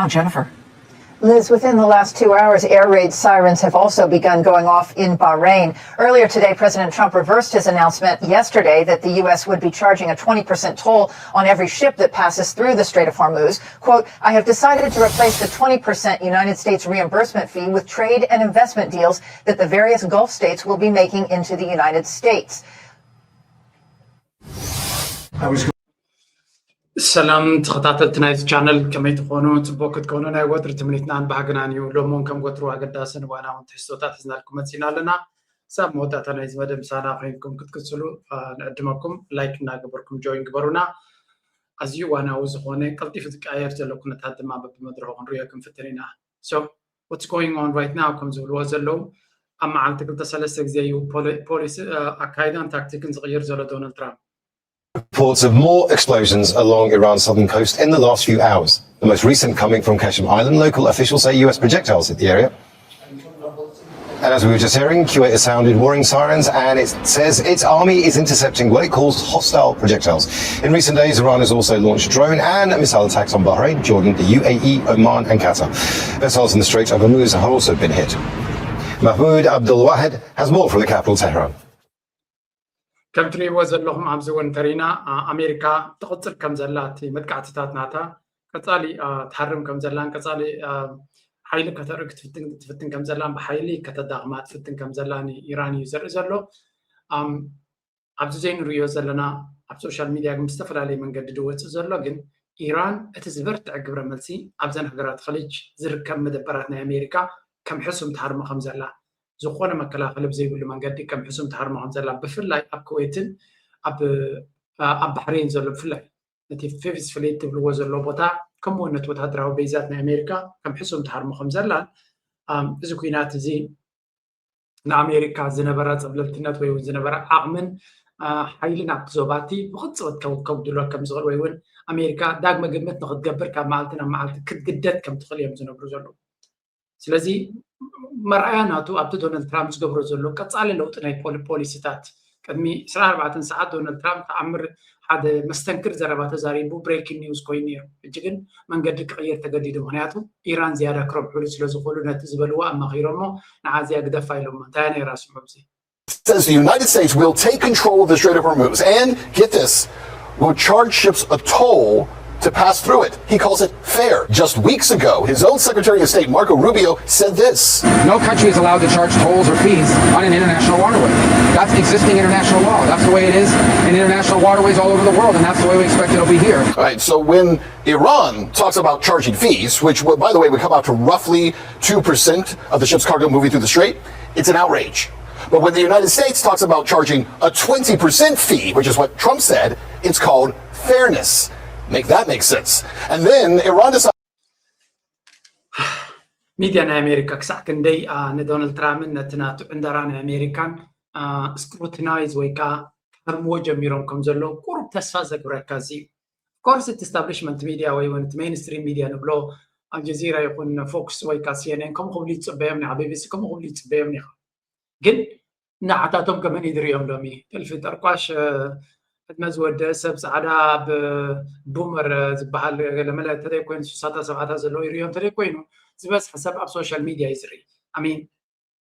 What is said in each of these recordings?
Jennifer. Liz, within the last two hours, air raid sirens have also begun going off in Bahrain. Earlier today, President Trump reversed his announcement yesterday that the U S would be charging a twenty percent toll on every ship that passes through the Strait of Hormuz. Quote, I have decided to replace the twenty percent United States reimbursement fee with trade and investment deals that the various Gulf states will be making into the United States. ሰላም ተኸታተልቲ ናይዚ ቻነል፣ ከመይ ትኾኑ? ጽቡቅ ክትኮኑ ናይ ወትሪ ትምኒትናን ባህግናን እዩ። ሎሚ እውን ከም ወትሩ ኣገዳስን እዋናውን ትሕዝቶታት ሒዝናልኩም መጺና ኣለና። ሳብ መወዳእታ ናይዚ መደብ ምሳና ኮይንኩም ክትቅጽሉ ንዕድመኩም። ላይክ እናገበርኩም ጆይን ግበሩና። ኣዝዩ እዋናዊ ዝኾነ ቀልጢፉ ዝቀያየር ዘሎ ኩነታት ድማ በብመድረኹ ክንሪኦ ክንፍትን ኢና። So what's going on right now? ከም ዝብልዎ ዘለዉ፣ ኣብ መዓልቲ ክልተ ሰለስተ ግዜ እዩ ፖሊሲ ኣካይዳን ታክቲክን ዝቕይር ዘሎ ዶናልድ ትራምፕ። Reports of more explosions along Iran's southern coast in the last few hours, the most recent coming from Qeshm Island. Local officials say U S projectiles hit the area. And as we were just hearing, Kuwait has sounded warning sirens and it says its army is intercepting what it calls hostile projectiles. In recent days, Iran has also launched drone and missile attacks on Bahrain, Jordan, the U A E, Oman, and Qatar. Vessels in the Strait of Hormuz have also been hit. Mahmoud Abdul Wahed has more from the capital, Tehran. ከም ትሪእዎ ዘለኹም ኣብዚ እውን ተሪና ኣሜሪካ ትቕፅል ከም ዘላ እቲ መጥቃዕትታት ናታ ቀፃሊ ትሃርም ከም ዘላን ቀፃሊ ሓይሊ ከተርኢ ትፍትን ከም ዘላን ብሓይሊ ከተዳኽማ ትፍትን ከም ዘላ ንኢራን እዩ ዘርኢ ዘሎ። ኣብዚ ዘይንሪኦ ዘለና ኣብ ሶሻል ሚድያ ግን ብዝተፈላለየ መንገዲ ዝወፅእ ዘሎ ግን ኢራን እቲ ዝበርትዐ ግብረ መልሲ ኣብዘን ሃገራት ኸሊጅ ዝርከብ መደበራት ናይ ኣሜሪካ ከም ሕሱም ትሃርሞ ከም ዘላ ዝኾነ መከላኸሊ ብዘይብሉ መንገዲ ከም ሕሱም ትሃርሞ ከም ዘላ ብፍላይ ኣብ ኩዌትን ኣብ ኣብ ባሕሬን ዘሎ ብፍላይ ነቲ ፌቪስ ፍሌት ትብልዎ ዘሎ ቦታ ከምኡ ነቲ ወታደራዊ ቤዛት ናይ ኣሜሪካ ከም ሕሱም ትሃርሞ ከም ዘላን እዚ ኩናት እዚ ንኣሜሪካ ዝነበራ ፀብለልትነት ወይ እውን ዝነበራ ዓቕምን ሓይልን ኣብቲ ዞባቲ ብቕፅበት ከብድሎ ከም ዝኽእል ወይ እውን ኣሜሪካ ዳግመ ግምት ንክትገብር ካብ መዓልቲ ናብ መዓልቲ ክትግደድ ከም ትኽእል እዮም ዝነብሩ ዘለዉ። ስለዚ መርኣያ ናቱ ኣብቲ ዶናልድ ትራምፕ ዝገብሮ ዘሎ ቀፃሊ ለውጢ ናይ ፖሊሲታት ቅድሚ ዕስራን ኣርባዕተን ሰዓት ዶናልድ ትራምፕ ተኣምር ሓደ መስተንክር ዘረባ ተዛሪቡ ብሬኪንግ ኒውስ ኮይኑ ነይሩ። ሕጂ ግን መንገዲ ክቕይር ተገዲዱ። ምክንያቱ ኢራን ዝያዳ ክረብሑሉ ስለ ዝኽእሉ ነቲ ዝበልዎ ኣማኺሮሞ ንዓ እዚኣ ግደፋ ኢሎሞ። እንታይ ነይራ ስምዑ ኣብዚ says the United States will take control of the Strait of Hormuz and, get this, will charge ships a toll to pass through it. He calls it fair. Just weeks ago, his own Secretary of State, Marco Rubio, said this. No country is allowed to charge tolls or fees on an international waterway. That's existing international law. That's the way it is in international waterways all over the world, and that's the way we expect it'll be here. All right, so when Iran talks about charging fees, which, by the way, would come out to roughly two percent of the ship's cargo moving through the strait, it's an outrage. But when the United States talks about charging a twenty percent fee, which is what Trump said, it's called fairness. Make that make sense. And then Iran decides. ሚድያ ናይ ኣሜሪካ ክሳዕ ክንደይ ንዶናልድ ትራምፕን ነቲ ናቱ ዕንደራ ናይ ኣሜሪካን ስክሩቲናይዝ ወይ ከዓ ክሃርምዎ ጀሚሮም ከም ዘለዉ ቁሩብ ተስፋ ዘግብረካ እዚ እዩ። ኮርስ እቲ ስታብሊሽመንት ሚድያ ወይ እውን እቲ ሜይንስትሪም ሚድያ ንብሎ ኣልጀዚራ ይኹን ፎክስ ወይ ከዓ ሲኤንኤን ከምኡ ክብሉ ይፅበዮም ኒኻ ቢቢሲ ከምኡ ክብሉ ይፅበዮም ኒኻ ግን ንዓታቶም ከመን ይድርዮም ሎሚ ጥልፊ ጠርቋሽ ዕድመ ዝወደ ሰብ ፃዕዳ ብ ቡመር ዝበሃል ገለመለ እንተደይ ኮይኑ ስሳታ ሰብዓታ ዘለዎ ይርዮ እንተደይ ኮይኑ ዝበዝሐ ሰብ ኣብ ሶሻል ሚድያ እዩ ዝርኢ ኣሚን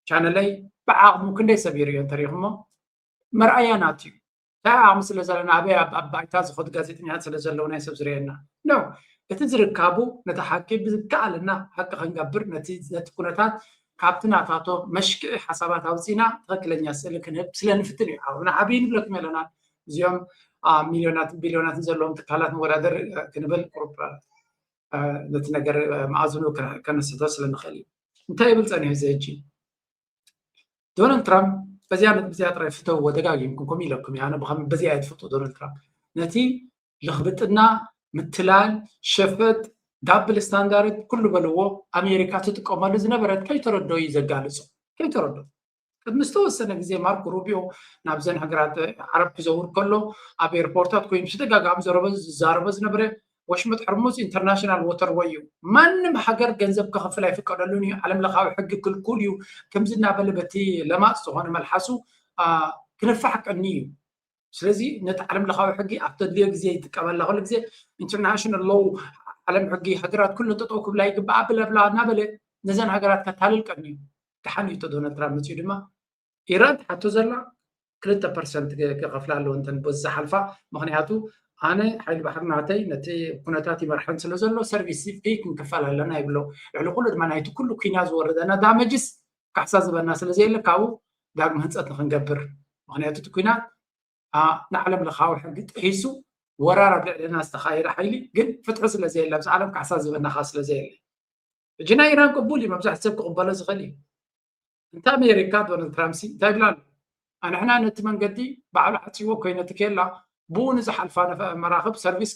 ቻነለይ ብዓቕሙ ክንደይ ሰብ ይርዮ እንተሪኹሞ መርኣያ ናት እዩ እንታይ ዓቕሚ ስለ ዘለና ኣበይ ኣብ ባይታ ዝኸዱ ጋዜጠኛታት ስለ ዘለዉ ናይ ሰብ ዝርየና ነው እቲ ዝርካቡ ነቲ ሓቂ ብዝከኣለና ሓቂ ክንገብር ነቲ ነቲ ኩነታት ካብቲ ናታቶ መሽክዒ ሓሳባት ኣውፂና ትኽክለኛ ስእሊ ክንህብ ስለ ንፍትን እዩ ዓቕምና ዓብዪ ንብለኩም ኣለና እዚኦም ሚልዮናትን ቢልዮናትን ዘለዎም ትካላት ንወዳደር ክንብል ቁሩብ ነቲ ነገር መኣዝኑ ከነስሕቶ ስለ ንኽእል እዩ እንታይ ይብል ፀኒሑ እዚ ሕጂ ዶናልድ ትራምፕ በዚኣ ነጥቢ እዚኣ ጥራይ ፍተውዎ ደጋጊምኩም ከምኡ ኢለኩም እየ ኣነ ብኸም በዚኣ እየ ትፈልጦ ዶናልድ ትራምፕ ነቲ ልኽብጥና ምትላል ሸፈጥ ዳብል ስታንዳርድ ኩሉ በልዎ ኣሜሪካ ትጥቀመሉ ዝነበረት ከይተረዶ እዩ ዘጋልፆ ከይተረዶ ቅድሚ ዝተወሰነ ግዜ ማርኮ ሩቢዮ ናብዘን ሃገራት ዓረብ ክዘውር ከሎ ኣብ ኤርፖርታት ኮይኑ ብተደጋጋሚ ዘረበ ዝዛረበ ዝነበረ ወሽመጥ ሕርሙዝ ኢንተርናሽናል ዎተር ወይ እዩ ማንም ሃገር ገንዘብ ክኸፍል ኣይፍቀደሉን እዩ ዓለም ለኻዊ ሕጊ ክልኩል እዩ ከምዚ እናበለ በቲ ለማፅ ዝኾነ መልሓሱ ክነፋሕ ቀኒ እዩ ስለዚ ነቲ ዓለም ለኻዊ ሕጊ ኣብ ተድልዮ ግዜ ይጥቀመላ ኩሉ ግዜ ኢንተርናሽናል ሎው ዓለም ሕጊ ሃገራት ኩሉ ጠጠው ክብላ ይግባኣ ብለብላ እናበለ ነዘን ሃገራት ከታልል ቀንዩ። ደሓን እዩ እቶ ዶናልድ ትራምፕ መፅኡ ድማ ኢራን ትሓቶ ዘላ ክልተ ፐርሰንት ክኸፍላ ኣለዎ እንተን በዚ ዝሓልፋ። ምክንያቱ ኣነ ሓይሊ ባሕሪ ናተይ ነቲ ኩነታት ይመርሐን ስለ ዘሎ ሰርቪስ ፊ ክንክፈል ኣለና ይብሎ። ልዕሊ ኩሉ ድማ ናይቲ ኩሉ ኩና ዝወረደና ዳመጅስ ካሕሳ ዝበና ስለ ዘየለ ካብኡ ዳግም ህንፀት ንክንገብር። ምክንያቱ እቲ ኩናት ንዓለም ለኻዊ ሕጊ ጥሒሱ ወራር ኣብ ልዕልና ዝተኻየደ ሓይሊ ግን ፍትሒ ስለ ዘየለ ኣብዚ ዓለም ካሕሳ ዝበና ከዓ ስለ ዘየለ። ሕጂ ናይ ኢራን ቅቡል እዩ፣ መብዛሕቲ ሰብ ክቕበሎ ዝኽእል እዩ። እንተ ኣሜሪካ ዶናልድ ትራምፕ ሲ እንታይ ይብላ ኣሎ? ኣንሕና ነቲ መንገዲ ባዕሉ ዓፅዎ ኮይነ እቲ ኬላ ብኡ ንዝሓልፋ መራኽብ ሰርቪስ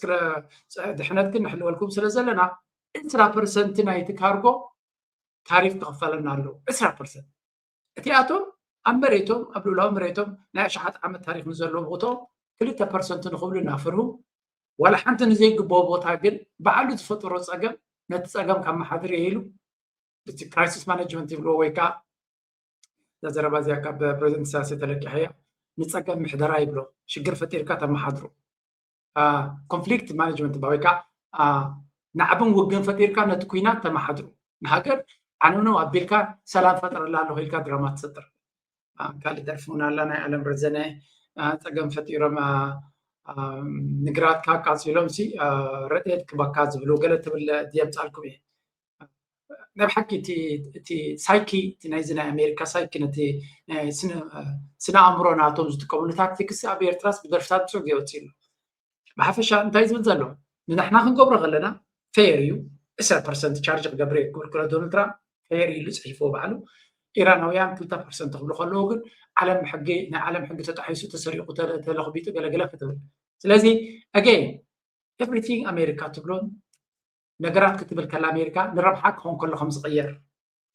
ድሕነት ግን ንሕልወልኩም ስለ ዘለና ዕስራ ፐርሰንት ናይቲ ካርጎ ታሪፍ ክኽፈለና ኣለዎ። ዕስራ ፐርሰንት እቲኣቶም ኣብ መሬቶም ኣብ ልኡላዊ መሬቶም ናይ ኣሽሓት ዓመት ታሪክ ንዘለዎ ቦትኦም ክልተ ፐርሰንት ንኽብሉ እናፈርሁ ዋላ ሓንቲ ንዘይግብኦ ቦታ ግን ባዕሉ ዝፈጠሮ ፀገም ነቲ ፀገም ካብ መሓድር ኢሉ እቲ ክራይሲስ ማነጅመንት ይብልዎ ወይ ከዓ እዛ ዘረባ እዚኣ ካብ ፕሬዚደንት ኢሳያስ የተለቂሐያ ንፀገም ምሕደራ ይብሎ። ሽግር ፈጢርካ ተመሓድሮ ኮንፍሊክት ማኔጅመንት ወይ ከዓ ናዕብን ውግን ፈጢርካ ነቲ ኩናት ተመሓድሮ ንሃገር ዓነውነው ኣቢልካ ሰላም ፈጥረላ ኣለኹ ኢልካ ድራማ ትሰጥር። ካልእ ደርፊ እውን ኣላ ናይ ኣለም ረዘነ ፀገም ፈጢሮም ንግራትካ ኣቃፂሎም ሲ ረድኤት ክበካ ዝብሉ ገለ ትብል የምፃልኩም እየ። ናይ ብሓቂ እቲ ሳይኪ ናይዚ ናይ ኣሜሪካ ሳይኪ ነቲ ስነ ኣእምሮ ናቶም ዝጥቀምሉ ታክቲክስ ኣብ ኤርትራስ ብደርፍታት ብፅሑፍ የወፅእ ኣሎ። ብሓፈሻ እንታይ ዝብል ዘሎ ንሕና ክንገብሮ ከለና ፌር እዩ። ዕስራ ፐርሰንት ቻርጅ ክገብር እየ ክብል ከሎ ዶናልድ ትራምፕ ፌር ኢሉ ፅሒፍዎ ባዕሉ። ኢራናውያን ክልተ ፐርሰንት ክብሉ ከለዉ ግን ዓለም ሕጊ ናይ ዓለም ሕጊ ተጣሒሱ ተሰሪቑ ተለኽቢጡ ገለገለ ክትብል ስለዚ ኣገይን ኤቭሪቲንግ ኣሜሪካ ትብሎን ነገራት ክትብል ከላ ኣሜሪካ ንረብሓ ክኾን ከሎ ከም ዝቕየር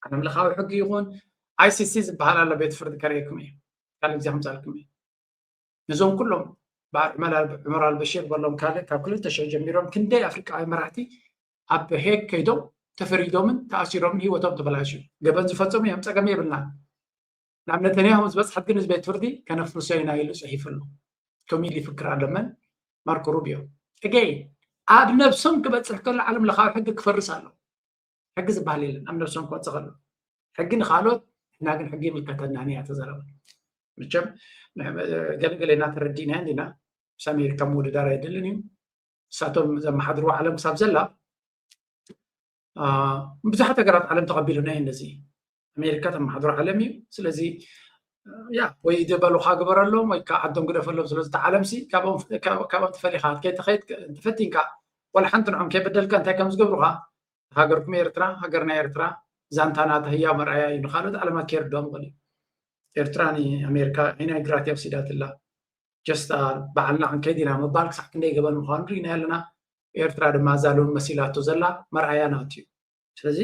ዓለም ለኻዊ ሕጊ ይኹን ኣይሲሲ ዝበሃል ኣሎ ቤት ፍርዲ ከርእየኩም እዩ ካልእ ግዜ ከምፃልኩም እዩ ነዞም ኩሎም በዓል ዑመር ኣልበሽር በሎም ካልእ ካብ ክልተ ሽሕ ጀሚሮም ክንደይ ኣፍሪቃውያን መራሕቲ ኣብ ሄግ ከይዶም ተፈሪዶምን ተኣሲሮምን ህይወቶም ተበላሽዩ ገበን ዝፈፀሙ እዮም ፀገም የብልና ናብ ነተንያሁ ዝበፅሐት ግን እዚ ቤት ፍርዲ ከነፍርሶ ኢና ኢሉ ፅሒፉ ኣሎ። ከምኡ ኢሉ ይፍክር ኣሎ መን ማርኮ ሩቢዮ። ሕገይ ኣብ ነብሶም ክበፅሕ ከሎ ዓለም ለኻዊ ሕጊ ክፈርስ ኣሎ። ሕጊ ዝበሃል የለን ኣብ ነብሶም ክወፅእ ከሎ ሕጊ ንካልኦት እና ግን ሕጊ ይምልከተና እያ ተዘረበ። መቸም ገለገለ ኢና ተረዲእና እንዲና ምስ ኣሜሪካ ምውድዳር ኣይደልን እዩ። ንሳቶም ዘመሓድርዎ ዓለም ክሳብ ዘላ ብዙሓት ሃገራት ዓለም ተቐቢሉና እዩ ነዚ ኣሜሪካ ተመሓድሮ ዓለም እዩ ስለዚ ያ ወይ ዝበሉካ ግበረሎም ወይ ከዓ ዓዶም ግደፈሎም ስለዚ ዓለም ሲ ካብኦም ተፈሊካ ከይተኸይድ ተፈቲንካ ዋላ ሓንቲ ንዖም ከይበደልካ እንታይ ከም ዝገብሩካ ሃገርኩም ኤርትራ ሃገርና ኤርትራ ዛንታና ተህያው መርኣያ እዩ ንካልኦት ዓለማት ከይርድኦም ይኽእል እዩ ኤርትራ ንኣሜሪካ ዒናይ ግራት የውሲዳትላ ጀስት በዓልና ክንከይድ ኢና ምባል ክሳዕ ክንደይ ገበን ምዃኑ ርኢና ኣለና ኤርትራ ድማ እዛ ሎሚ መሲላቶ ዘላ መርኣያ ናቱ እዩ ስለዚ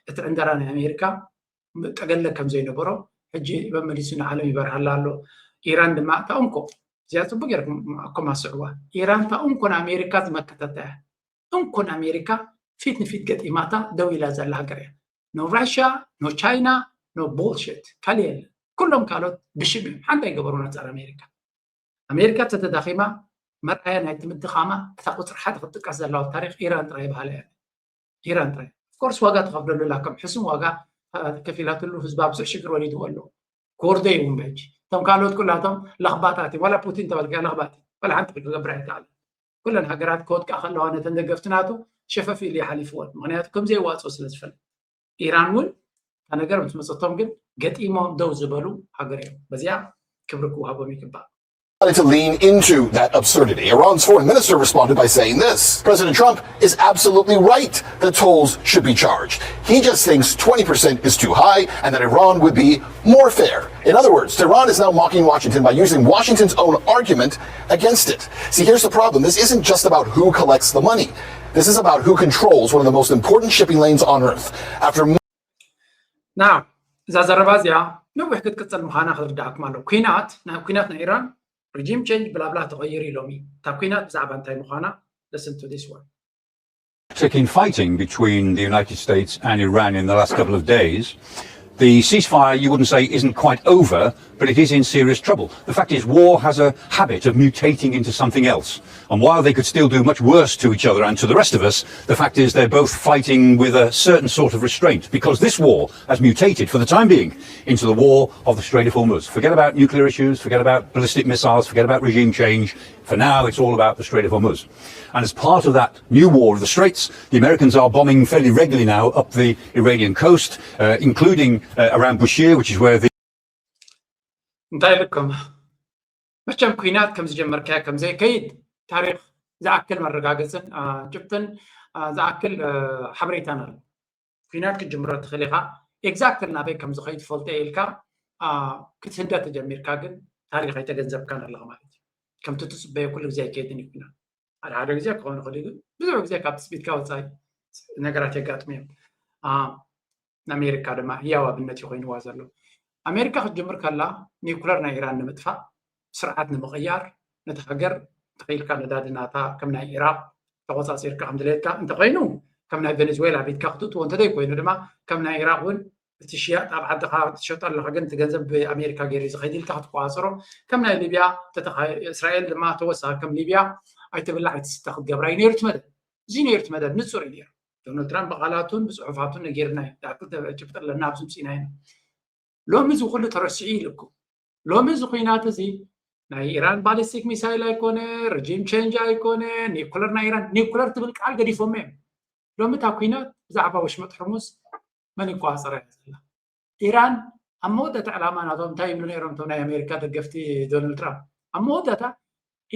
እቲ ዕንደራ ናይ ኣሜሪካ ጠገለ ከም ዘይነበሮ ሕጂ መመሊሱ ንዓለም ይበርሃላ ኣሎ ኢራን ድማ እታ እንኮ እዚኣ ፅቡቅ ገይርኩም ኣኮማስዕዋ ኢራን እታ እንኮ ንኣሜሪካ ዝመከተታ እያ እንኮ ንኣሜሪካ ፊት ንፊት ገጢማታ ደው ኢላ ዘላ ሃገር እያ no Russia no China no bullshit ካልእ የለን ኩሎም ካልኦት ብሽም እዮም ሓንቲ ኣይገበሩን ኣንፃር ኣሜሪካ ኣሜሪካ ተተዳኺማ መርኣያ ናይቲ ምድኻማ እታ ቁፅሪ ሓደ ክትጥቀስ ዘለዋ ታሪክ ኢራን ጥራይ ይበሃላ እያ ኢራን ጥራይ ኦፍኮርስ ዋጋ ትኸፍለሉ ኣላ ከም ሕሱም ዋጋ ከፊላትሉ ህዝባ ብዙሕ ሽግር ወሊድዎ ኣሎ ክወርዶ ይውን በጂ እቶም ካልኦት ኩላቶም ለኽባጣት እዩ ዋላ ፑቲን ተበልካ ለኽባጥ እዩ ዋላ ሓንቲ ክገብር ኣይከኣል ኩለን ሃገራት ክወድቃ ከለዋ ነተን ደገፍቲ ናቱ ሸፈፍ ኢሉ ይሓሊፍዎን ምክንያቱ ከምዘይዋፅኦ ስለ ዝፈልጥ ኢራን እውን እታ ነገር ምስ መፀቶም ግን ገጢሞም ደው ዝበሉ ሃገር እዮም በዚኣ ክብሪ ክወሃቦም ይግባእ to lean into that absurdity. Iran's foreign minister responded by saying this President Trump is absolutely right that tolls should be charged. He just thinks twenty percent is too high and that Iran would be more fair. In other words, Tehran is now mocking Washington by using Washington's own argument against it. See, here's the problem this isn't just about who collects the money, this is about who controls one of the most important shipping lanes on earth. After now እዛ ዘረባ እዚኣ ነዊሕ ክትቅፅል ምዃና ክትርዳእኩም ኣለዎ ኩናት ናይ ኩናት ናይ ኢራን ሪጂም ቼንጅ ብላብላ ተቐይሩ ኢሎም እዩ እታ ኩናት ብዛዕባ እንታይ ምዃና listen to this one Tick in fighting between the United States and Iran in the last couple of days. The ceasefire, you wouldn't say, isn't quite over, but it is in serious trouble. The fact is, war has a habit of mutating into something else. And while they could still do much worse to each other and to the rest of us, the fact is they're both fighting with a certain sort of restraint, because this war has mutated, for the time being, into the war of the Strait of Hormuz. Forget about nuclear issues, forget about ballistic missiles, forget about regime change. For now, it's all about the Strait of Hormuz. And as part of that new war of the Straits, the Americans are bombing fairly regularly now up the Iranian coast, uh, including uh, around Bushehr, which is where the እንታይ ኢልኩም? መቸም ኩናት ከም ዝጀመርካዮ ከም ዘይከይድ ታሪኽ ዝኣክል መረጋገፅን ጭብጥን ዝኣክል ሓበሬታን ኣሎ። ኩናት ክትጅምሮ ትኽእል ኢኻ። ኤግዛክትሊ ናበይ ከም ዝኸይድ ትፈልጦ ኢልካ ክትህደ ተጀሚርካ ግን ታሪኽ ኣይተገንዘብካን ኣለኻ ማለት እዩ። ከምቲ ትፅበዮ ኩሉ ግዜ ኣይከይድን እዩ ኩናት። ሓደ ሓደ ግዜ ክኸውን ይኽእል እዩ፣ ግን ብዙሕ ግዜ ካብ ትፅቢትካ ወፃኢ ነገራት የጋጥሙ እዮም። ንኣሜሪካ ድማ ህያው ኣብነት እዩ ኮይንዋ ዘሎ። ኣሜሪካ ክትጅምር ከላ ኒኩለር ናይ ኢራን ንምጥፋእ፣ ስርዓት ንምቕያር፣ ነቲ ሃገር ተኸኢልካ ነዳዲ ናታ ከም ናይ ኢራቅ ተቆፃፂርካ ከም ድሌትካ እንተኮይኑ ከም ናይ ቬኔዙዌላ ቤትካ ክትእትዎ እንተዘይኮይኑ ድማ ከም ናይ ኢራቅ እውን እቲ ሽያጥ ኣብ ዓድኻ ትሸጦ ኣለኻ ግን እቲ ገንዘብ ብኣሜሪካ ገይሩ ዝኸይድ ኢልካ ክትቆፃፅሮ ከም ናይ ሊብያ እስራኤል ድማ ተወሳኺ ከም ሊብያ ኣይትብላዕ ኣይትስተ ክትገብራ እዩ ነይሩ እቲ መደብ። እዚ ነይሩ እቲ መደብ ንፁር እዩ ነይሩ። ዶናልድ ትራምፕ ብቃላቱን ብፅሑፋቱን ነጊርና እዩ። ዳክል ጭብጢ ኣለና ኣብዚ ምፅኢና ኢና። ሎሚ እዚ ኩሉ ተረሲዑ ኢልኩም። ሎሚ እዚ ኩናት እዚ ናይ ኢራን ባሊስቲክ ሚሳይል ኣይኮነ፣ ሪጂም ቸንጅ ኣይኮነ፣ ኒኩለር ናይ ኢራን ኒኩለር ትብል ቃል ገዲፎም እዮም። ሎሚ እታ ኩናት ብዛዕባ ወሽመጥ ሕርሙዝ መን ይቆፃፀራ እያ ዘላ? ኢራን ኣብ መወዳእታ ዕላማ ናቶም እንታይ ይብሉ ነይሮም እቶም ናይ ኣሜሪካ ደገፍቲ ዶናልድ ትራምፕ? ኣብ መወዳእታ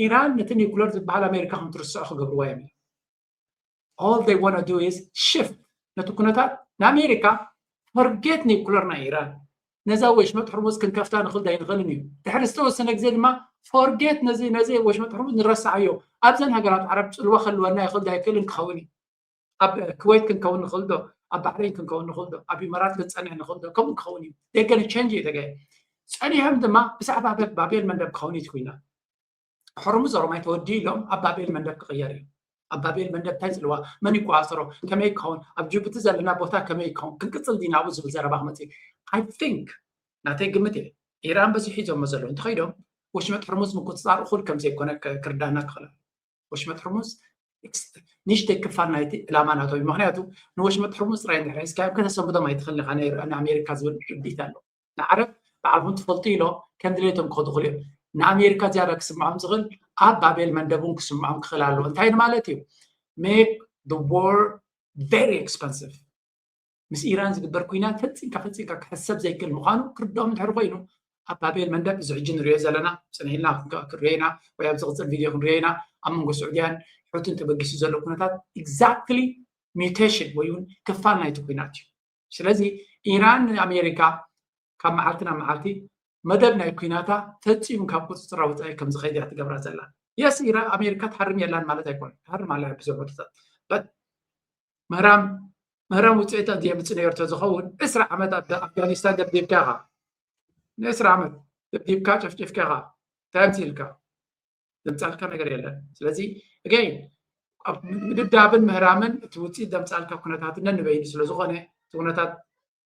ኢራን ነቲ ኒኩለር ዝበሃል ኣሜሪካ ከም ትርስዖ ክገብርዋ እዮም። All they want to do is shift ነቲ ኩነታት ንኣሜሪካ forget ኒኩለር ናይ ኢራን ነዛ ወሽመጥ ሕርሙዝ ክንከፍታ ንኽእል ኣይንኽእልን እዩ። ድሕሪ ዝተወሰነ ግዜ ድማ forget ነዚ ነዚ ወሽመጥ ሕርሙዝ ንረስዓዮ ኣብዘን ሃገራት ዓረብ ፅልዋ ከልወና ይኽእል ኣይክእልን ክኸውን እዩ። ኣብ ክወይት ክንከውን ንኽእል ዶ? ኣብ ባሕሬን ክንከውን ንኽእል ዶ? ኣብ ኢማራት ክንፀንሕ ንኽእል ዶ? ከምኡ ክኸውን እዩ። ደገን ቸንጅ እዩ ተገ ፀኒሖም ድማ ብዛዕባ ባቤል መንደብ ክኸውን እዩ ትኩይና ሕርሙዝ ኦሮማይ ተወዲኡ ኢሎም ኣብ ባቤል መንደብ ክቕየር እዩ። ኣብ ባቤል መንደብ እንታይ ፅልዋ መን ይቆፃፀሮ ከመይ ክኸውን ኣብ ጅቡቲ ዘለና ቦታ ከመይ ክኸውን ክንቅፅል ዲና ኣብኡ ዝብል ዘረባ ክመፅእ እዩ። I think ናተይ ግምት እየ ኢራን በዚ ሒዞሞ ዘለዉ እንተኸይዶም ወሽመጥ ሕርሙዝ ምቁፅፃር እኹል ከም ዘይኮነ ክርዳና ክኽእል። ወሽመጥ ሕርሙዝ ንእሽተይ ክፋል ናይቲ ዕላማ ናቶም እዩ። ምክንያቱ ንወሽመጥ ሕርሙዝ ጥራይ እንድሕር ሒዝካዮም ከተሰንብዶም ኣይትኽእልን ኢኻ። ንኣሜሪካ ዝብል ርድኢት ኣሎ። ንዓረብ ባዕልኹም ትፈልጡ ኢሎም ከም ድሌቶም ክኸዱ ይኽእሉ እዮም። ንኣሜሪካ ዝያዳ ክስምዖም ዝኽእል ኣብ ባቤል መንደብ እውን ክስምዖም ክኽእል ኣለዎ። እንታይ ማለት እዩ? Make the war very expensive። ምስ ኢራን ዝግበር ኩናት ፈፂምካ ፈፂምካ ክሕሰብ ዘይክእል ምዃኑ ክርድኦም እንድሕር ኮይኑ ኣብ ባቤል መንደብ እዚ ሕጂ ንሪኦ ዘለና ፅንሕ ኢልና ክንሪኦ ኢና ወይ ኣብ ዝቕፅል ቪድዮ ክንሪኦ ኢና ኣብ መንጎ ስዑድያን ሑትን ተበጊሱ ዘሎ ኩነታት exactly mutation ወይ እውን ክፋል ናይቲ ኩናት እዩ። ስለዚ ኢራን ንኣሜሪካ ካብ መዓልቲ ናብ መዓልቲ መደብ ናይ ኩናታ ፈፂሙ ካብ ቁፅፅራ ወፃኢ ከም ዝኸይድ እያ ትገብራ ዘላ። የስ ኢራን ኣሜሪካ ትሃርም የላን ማለት ኣይኮነ፣ ትሃርም ኣላ ብዙሕ ቦታታት በት ምህራም ምህራም ውፅኢት ኣድየምፅ ነርቶ ዝኸውን ዕስራ ዓመት ኣብ ኣፍጋኒስታን ደብዲብካ ኢኻ። ንዕስራ ዓመት ደብዲብካ ጨፍጭፍካ ኢኻ። እንታይ ምፅልካ? ዘምፃልካ ነገር የለን። ስለዚ again ኣብ ምድብዳብን ምህራምን እቲ ውፅኢት ዘምፃልካ ኩነታት ነንበይኑ ስለዝኾነ እቲ ኩነታት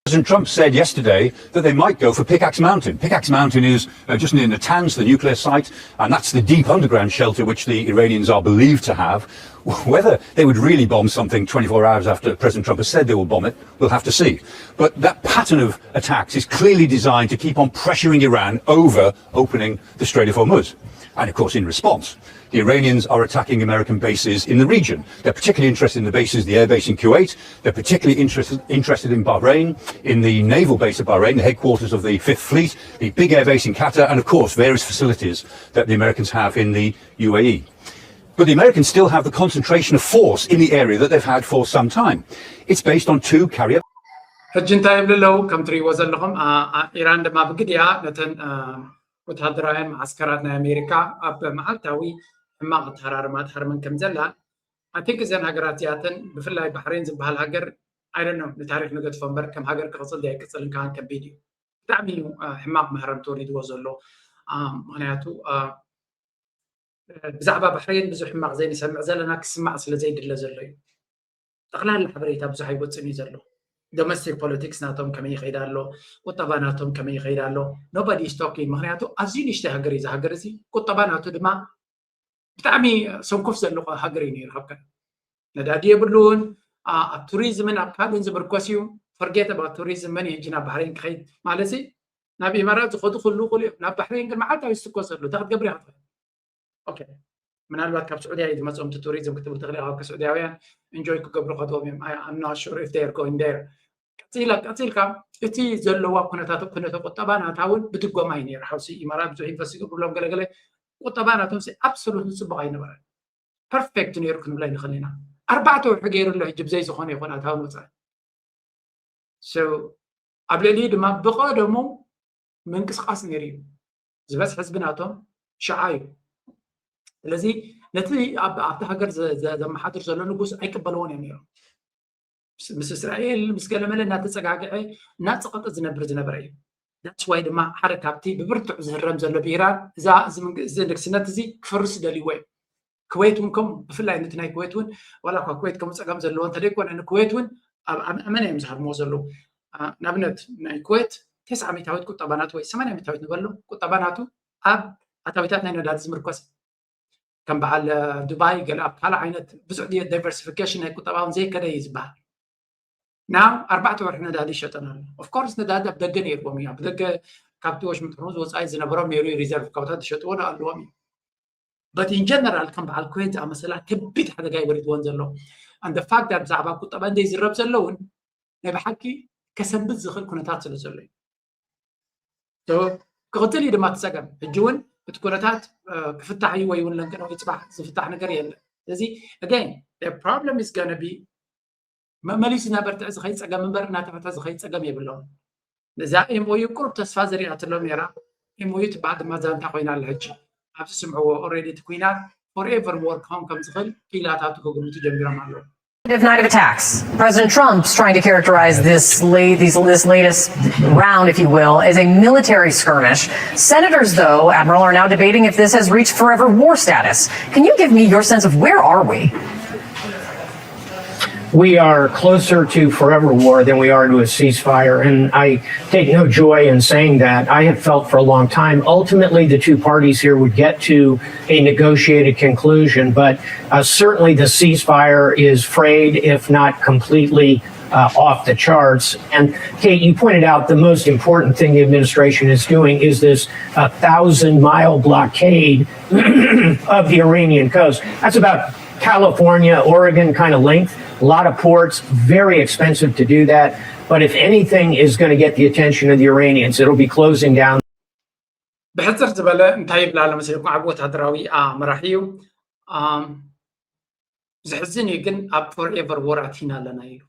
President Trump said yesterday that they might go for Pickaxe Mountain. Pickaxe Mountain is uh, just near Natanz, the nuclear site, and that's the deep underground shelter which the Iranians are believed to have. Whether they would really bomb something twenty-four hours after President Trump has said they will bomb it, we'll have to see. But that pattern of attacks is clearly designed to keep on pressuring Iran over opening the Strait of Hormuz. And of course, in response, the Iranians are attacking American bases in the region. They're particularly interested in the bases, the airbase in Kuwait. They're particularly interested, interested in Bahrain, in the naval base of Bahrain, the headquarters of the Fifth Fleet, the big airbase in Qatar, and of course, various facilities that the Americans have in the U A E. But the Americans still have the concentration of force in the area that they've had for some time. It's based on two carrier. ሕጂ እንታይ ይብሉ ኣለዉ? ከም ትሪእዎ ዘለኹም ኢራን ድማ ብግዲያ ነተን ወታደራውያን መዓስከራት ናይ ኣሜሪካ ኣብ መዓልታዊ ሕማቕ ኣተሃራርማ ትሃርመን ከም ዘላ ኣቲክ እዘን ሃገራት እዚኣተን ብፍላይ ባሕሬን ዝበሃል ሃገር ኣይደኖ ንታሪክ ንገድፎ እምበር ከም ሃገር ክቕፅል ዲ ኣይቅፅልን ከዓን ከቢድ እዩ። ብጣዕሚ እዩ ሕማቕ መህረምቲ ወሪድዎ ዘሎ። ምክንያቱ ብዛዕባ ባሕሬን ብዙሕ ሕማቕ ዘይንሰምዕ ዘለና ክስማዕ ስለ ዘይድለ ዘሎ እዩ። ጠቕላላ ሓበሬታ ብዙሕ ኣይወፅን እዩ ዘሎ። ዶሜስቲክ ፖለቲክስ ናቶም ከመይ ይኸይድ ኣሎ፣ ቁጠባ ናቶም ከመይ ይኸይድ ኣሎ፣ nobody is talking። ምክንያቱ ኣዝዩ ንእሽተይ ሃገር እዩ እዚ ሃገር እዚ። ቁጠባ ናቱ ድማ ብጣዕሚ ሰንኮፍ ዘለዎ ሃገር እዩ ነይሩ። ካብ ቀደም ነዳዲ የብሉን። ኣብ ቱሪዝምን ኣብ ካልእን ዝምርኮስ እዩ። Forget about ቱሪዝም፣ መን እዩ ሕጂ ናብ ባሕሬን ክኸይድ ማለት ሲ? ናብ ኢማራት ዝኸዱ ኩሉ ኩሉ እዮም። ናብ ባሕሬን ግን መዓልታዊ ዝትኮስ ዘሎ እንታይ ክትገብር ኢኻ ትኸይድ? ኦኬ፣ ምናልባት ካብ ስዑድያ እዩ ዝመፅኦም እቲ ቱሪዝም ክትብል ትኽእል ኢኻ። ካብ ስዑድያውያን ኢንጆይ ክገብሩ ከድዎም እዮም። I'm not sure if they are going there። ቀፂላ ቀፂልካ እቲ ዘለዋ ኩነታት ኩነተ ቁጠባ ናታ እውን ብድጎማ እዩ ነይሩ። ሓውሲ ኢማራት ብዙሕ ኢንቨስት ይገብሩሎም ገለገለ ቁጠባ ናቶም ሲ ኣብሶሉት ንፅቡቅ ኣይነበረን። ፐርፌክት ነይሩ ክንብላ ይንኽእል ኢና። ኣርባዕተ ወርሒ ገይሩ ኣሎ ሕጂ ብዘይ ዝኾነ ይኹን ኣታዊ ወፃኢ። So ኣብ ልዕሊ ድማ ብቐደሙ ምንቅስቃስ ነይሩ እዩ። ዝበዝሕ ህዝቢ ናቶም ሽዓ እዩ። ስለዚ ነቲ ኣብቲ ሃገር ዘመሓድር ዘሎ ንጉስ ኣይቅበልዎን እዮም ነይሮም። ምስ እስራኤል ምስ ገለመለ እናተፀጋግዐ እናፀቐጠ ዝነብር ዝነበረ እዩ። That's why ድማ ሓደ ካብቲ ብብርትዑ ዝህረም ዘሎ ብኢራን እዚ ንግስነት እዚ ክፈርስ ደልይዎ እዩ። ኩዌት እውን ከምኡ ብፍላይ ነቲ ናይ ኩዌት እውን ዋላ እኳ ኩዌት ከምኡ ፀገም ዘለዎ እንተደይኮነ ንኩዌት እውን ኣብ ኣመና እዮም ዝሃርምዎ ዘለዉ። ንኣብነት ናይ ኩዌት ተስዓ ሚታዊት ቁጠባ ናቱ ወይ ሰማንያ ሚታዊት ንበሎ ቁጠባ ናቱ ኣብ ኣታዊታት ናይ ነዳዲ ዝምርኮስ ከም በዓል ዱባይ ገለ ኣብ ካልእ ዓይነት ብዙሕ ዳይቨርሲፊኬሽን ናይ ቁጠባ እውን ዘይከደ እዩ ዝበሃል። ናው ኣርባዕተ ወርሒ ነዳዲ ይሸጠን ኣሎ። ኦፍኮርስ ነዳዲ ኣብ ደገ ነይርዎም እዩ። ኣብ ደገ ካብቲ ወሽመጥ ሆርሙዝ ወፃኢ ዝነበሮም ነይሩ ሪዘርቭ ካብታት ዝሸጥዎ ኣለዎም እዩ። But in general ከም በዓል ኩዌት ዝኣመሰላ ከቢድ ሓደጋ ይወሪድዎን ዘሎ። And the fact that ብዛዕባ ቁጠባ እንደይ ዝረብ ዘሎ እውን ናይ ብሓቂ ከሰንብት ዝኽእል ኩነታት ስለ ዘሎ እዩ። ክቕፅል እዩ ድማ እቲ ፀገም። ሕጂ እውን እቲ ኩነታት ክፍታሕ እዩ ወይ እውን ለንቅነ ወይ ፅባሕ ዝፍታሕ ነገር የለን። ስለዚ again problem is gonna be መመሊሱ ናብ በርትዕ ዝኸይድ ፀገም እምበር እናተፈተ ዝኸይድ ፀገም የብሎም። ነዛ ኤምኦዩ ቁሩብ ተስፋ ዘሪኣትሎም ነራ። ኤምኦዩ ትበሃል ድማ ዛንታ ኮይና ኣላ። ሕጂ ኣብዚ ስምዕዎ ኦልሬዲ እቲ ኩናት ፎርኤቨር ዎር ክኸውን ከም ዝኽእል ክኢላታቱ ክግምቱ ጀሚሮም ኣለዉ። Night of attacks. President Trump's trying to characterize this late, these, this latest round, if you will, as a military skirmish. Senators, though, Admiral, are now debating if this has reached forever war status. Can you give me your sense of where are we? We are closer to forever war than we are to a ceasefire, and I take no joy in saying that. I have felt for a long time, ultimately, the two parties here would get to a negotiated conclusion, but uh, certainly the ceasefire is frayed, if not completely uh, off the charts. And Kate, you pointed out the most important thing the administration is doing is this uh, thousand mile blockade of the Iranian coast. That's about California, Oregon kind of length. A lot of ports, very expensive to do that. But if anything is going to get the attention of the Iranians, it'll be closing down. ብሕፅር ዝበለ እንታይ ይብላ ለመሰለኩም ዓብ ወታደራዊ መራሒ እዩ። ዝሕዝን እዩ ግን ኣብ ፎርኤቨር ዎር ኣቲና ኣለና ኢሉ።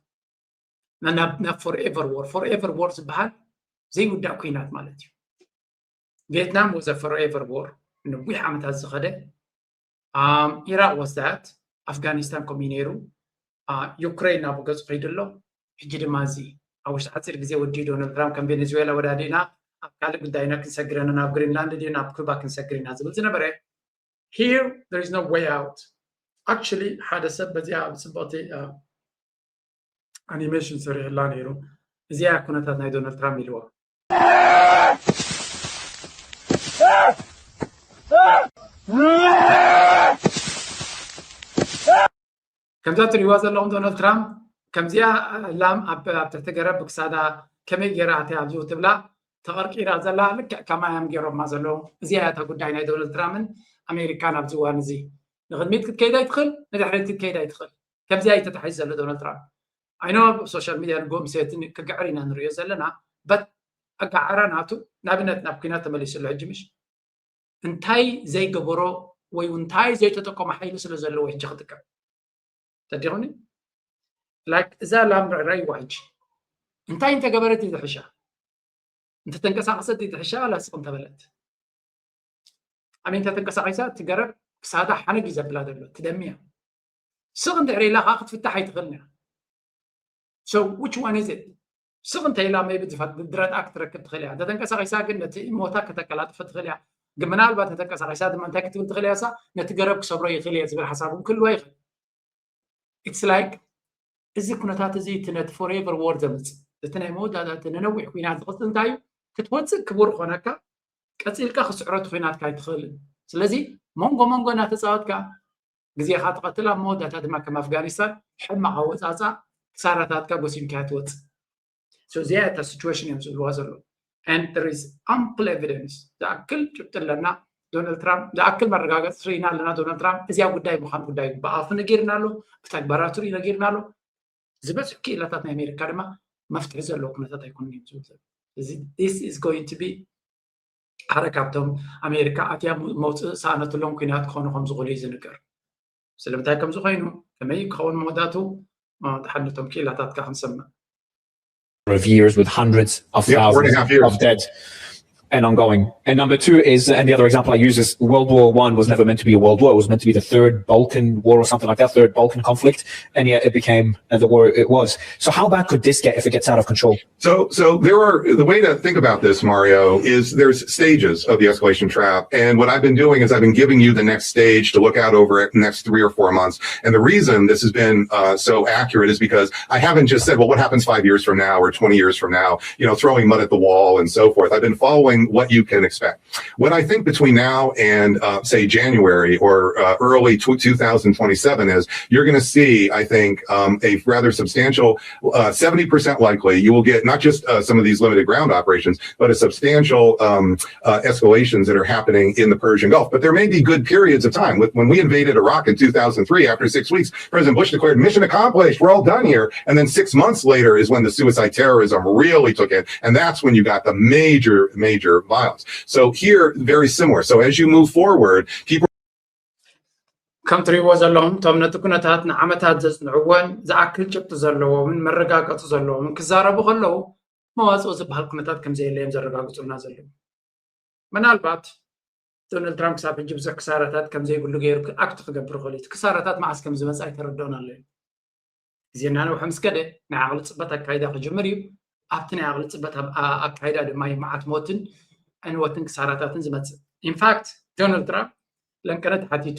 ናብ ፎርኤቨር ዎር ፎርኤቨር ዎር ዝበሃል ዘይውዳእ ኩናት ማለት እዩ። ቪየትናም ወዘ ፎርኤቨር ዎር ነዊሕ ዓመታት ዝኸደ ኢራቅ ወስዳት ኣፍጋኒስታን ከምኡ ነይሩ። ዩክሬን ናብ ገፁ ከይዱ ኣሎ። ሕጂ ድማ እዚ ኣብ ውሽጢ ሓፂር ግዜ ወዲ ዶናልድ ትራምፕ ከም ቬኔዙዌላ ወዳዲና ኣብ ካልእ ጉዳይና ክንሰግረና ናብ ግሪንላንድ ድዩ ናብ ኩባ ክንሰግር ኢና ዝብል ዝነበረ here there is no way out። Actually ሓደ ሰብ በዚኣ ብፅብቕቲ ኣኒሜሽን ሰሪሕላ ነይሩ። እዚኣ ኩነታት ናይ ዶናልድ ትራምፕ ኢልዋ። ከምዛ ትሪእዋ ዘለኹም ዶናልድ ትራምፕ ከምዚኣ ላም ኣብ ትሕቲ ገረብ ብክሳዳ ከመይ ገይራ ኣትያ ኣብዚ ትብላ ተቐርቂራ ዘላ ልክዕ ከማይ እዮም ገይሮማ ዘለዉ። እዚኣ እያ እታ ጉዳይ ናይ ዶናልድ ትራምፕን ኣሜሪካን ኣብዚ እዋን እዚ። ንቕድሚት ክትከይድ ኣይትኽእል፣ ንድሕሪት ክትከይድ ኣይትኽእል። ከምዚኣ እዩ ተታሒዙ ዘሎ ዶናልድ ትራምፕ። I know ኣብ ሶሻል ሚድያ ንጎም ሰትን ክግዕር ኢና ንሪኦ ዘለና። But ኣጋዓራ ናቱ ንኣብነት ናብ ኩናት ተመሊሱ ኣሎ ሕጂ ምሽ እንታይ ዘይገበሮ ወይ እንታይ ዘይተጠቀሞ ሓይሊ ስለ ዘለዎ ሕጂ ክጥቀም ተዲኹኒ like እዛ ላም ርኣይዋ ሕጂ እንታይ እንተገበረት እዩ ዝሕሻ እንተተንቀሳቀሰት እዩ ዝሕሻ ላስቕ እንተበለት ኣሜን እንተተንቀሳቂሳ እቲ ገረብ ክሳዳ ሓነግ እዩ ዘብላ ዘሎ ትደምያ ስቕ እንድሕር ኢላ ከዓ ክትፍታሕ ኣይትኽእልን እያ So which one is it? ስቕ እንተ ኢላ maybe ዝፈት ብድረት ኣክ ትረክብ ትኽእል እያ። እንተተንቀሳቒሳ ግን ነቲ ሞታ ከተቀላጥፎ ትኽእል እያ። ግን ምናልባት እንተተንቀሳቒሳ ድማ እንታይ ክትብል ትኽእል እያ? እሳ ነቲ ገረብ ክሰብሮ ይኽእል እየ ዝብል ሓሳብ እውን ክህልዋ ይኽእል። It's like እዚ ኩነታት እዚ እቲ ነቲ forever war ዘምፅእ እቲ ናይ መወዳእታ እቲ ንነዊሕ ኩናት ዝቕፅል እንታይ እዩ? ክትወፅእ ክቡር ኮነካ ቀፂልካ ክስዕሮ እቲ ኩናትካ ኣይትኽእልን። ስለዚ መንጎ መንጎ እናተፃወትካ ግዜኻ ትቐትል፣ ኣብ መወዳእታ ድማ ከም ኣፍጋኒስታን ሕማቕ ኣወፃፃ ክሳራታትካ ጎሲምካ ትወፅእ። So እዚኣ እታ situation እዮም ዝብልዋ ዘለዉ። And there is ample evidence ዝኣክል ጭብጢ ኣለና። ዶናልድ ትራምፕ ዝኣክል መረጋገፂ ርኢና ኣለና። ዶናልድ ትራምፕ እዚኣ ጉዳይ ምዃን ጉዳይ ብኣፉ ነጊርና ኣሎ፣ ብተግባራቱ ነጊርና ኣሎ። ዝበዝሑ ክኢላታት ናይ ኣሜሪካ ድማ መፍትሒ ዘለዎ ኩነታት ኣይኮነን እዮም ዝብል ዘሎ። እዚ this is going to be ሓደ ካብቶም ኣሜሪካ ኣትያ መውፅእ ሰኣነትሎም ኩናት ክኾኑ ከም ዝኽእሉ እዩ ዝንገር። ስለምንታይ ከም ዝኾይኑ ከመይ ክኸውን መወዳቱ ድሓን ነቶም ክኢላታትካ ክንሰምዕ of years with hundreds of Yeah, four and a half half years years. of debt and ongoing. And number two is, and the other example I use is World War One was never meant to be a world war. It was meant to be the third Balkan war or something like that, third Balkan conflict. And yet it became uh, the war it was. So how bad could this get if it gets out of control? So, so there are the way to think about this, Mario, is there's stages of the escalation trap, and what I've been doing is I've been giving you the next stage to look out over it the next three or four months. And the reason this has been uh, so accurate is because I haven't just said, "Well, what happens five years from now or twenty years from now?" You know, throwing mud at the wall and so forth. I've been following what you can expect. What I think between now and uh, say January or uh, early tw- two thousand twenty-seven is you're going to see, I think, um, a rather substantial, uh, seventy percent likely you will get not just uh, some of these limited ground operations, but a substantial um, uh, escalations that are happening in the Persian Gulf. But there may be good periods of time. With, when we invaded Iraq in two thousand three, after six weeks, President Bush declared mission accomplished, we're all done here. And then six months later is when the suicide terrorism really took in. And that's when you got the major, major violence. So here, very similar. So as you move forward, people ከም ትሪእዎ ዘለኹም እቶም ነቲ ኩነታት ንዓመታት ዘፅንዕዎን ዝኣክል ጭብጢ ዘለዎምን መረጋገፂ ዘለዎምን ክዛረቡ ከለዉ መዋፅኦ ዝበሃል ኩነታት ከም ዘየለ እዮም ዘረጋግፁልና ዘለዉ። ምናልባት ዶናልድ ትራምፕ ክሳብ ሕጂ ብዙሕ ክሳራታት ከም ዘይብሉ ገይሩ ኣክት ክገብር ይኽእል እዩ። እቲ ክሳራታት መዓስ ከም ዝመፅእ ኣይተረድኦን ኣሎ እዩ። ግዜ እናነውሐ ምስ ከደ ናይ ዓቕሊ ፅበት ኣካይዳ ክጅምር እዩ። ኣብቲ ናይ ዓቕሊ ፅበት ኣብ- ኣ- ኣካይዳ ድማ እዩ መዓት ሞትን ዕንወትን ክሳራታትን ዝመፅእ። ኢንፋክት ዶናልድ ትራምፕ ለንቀነ ተሓቲቱ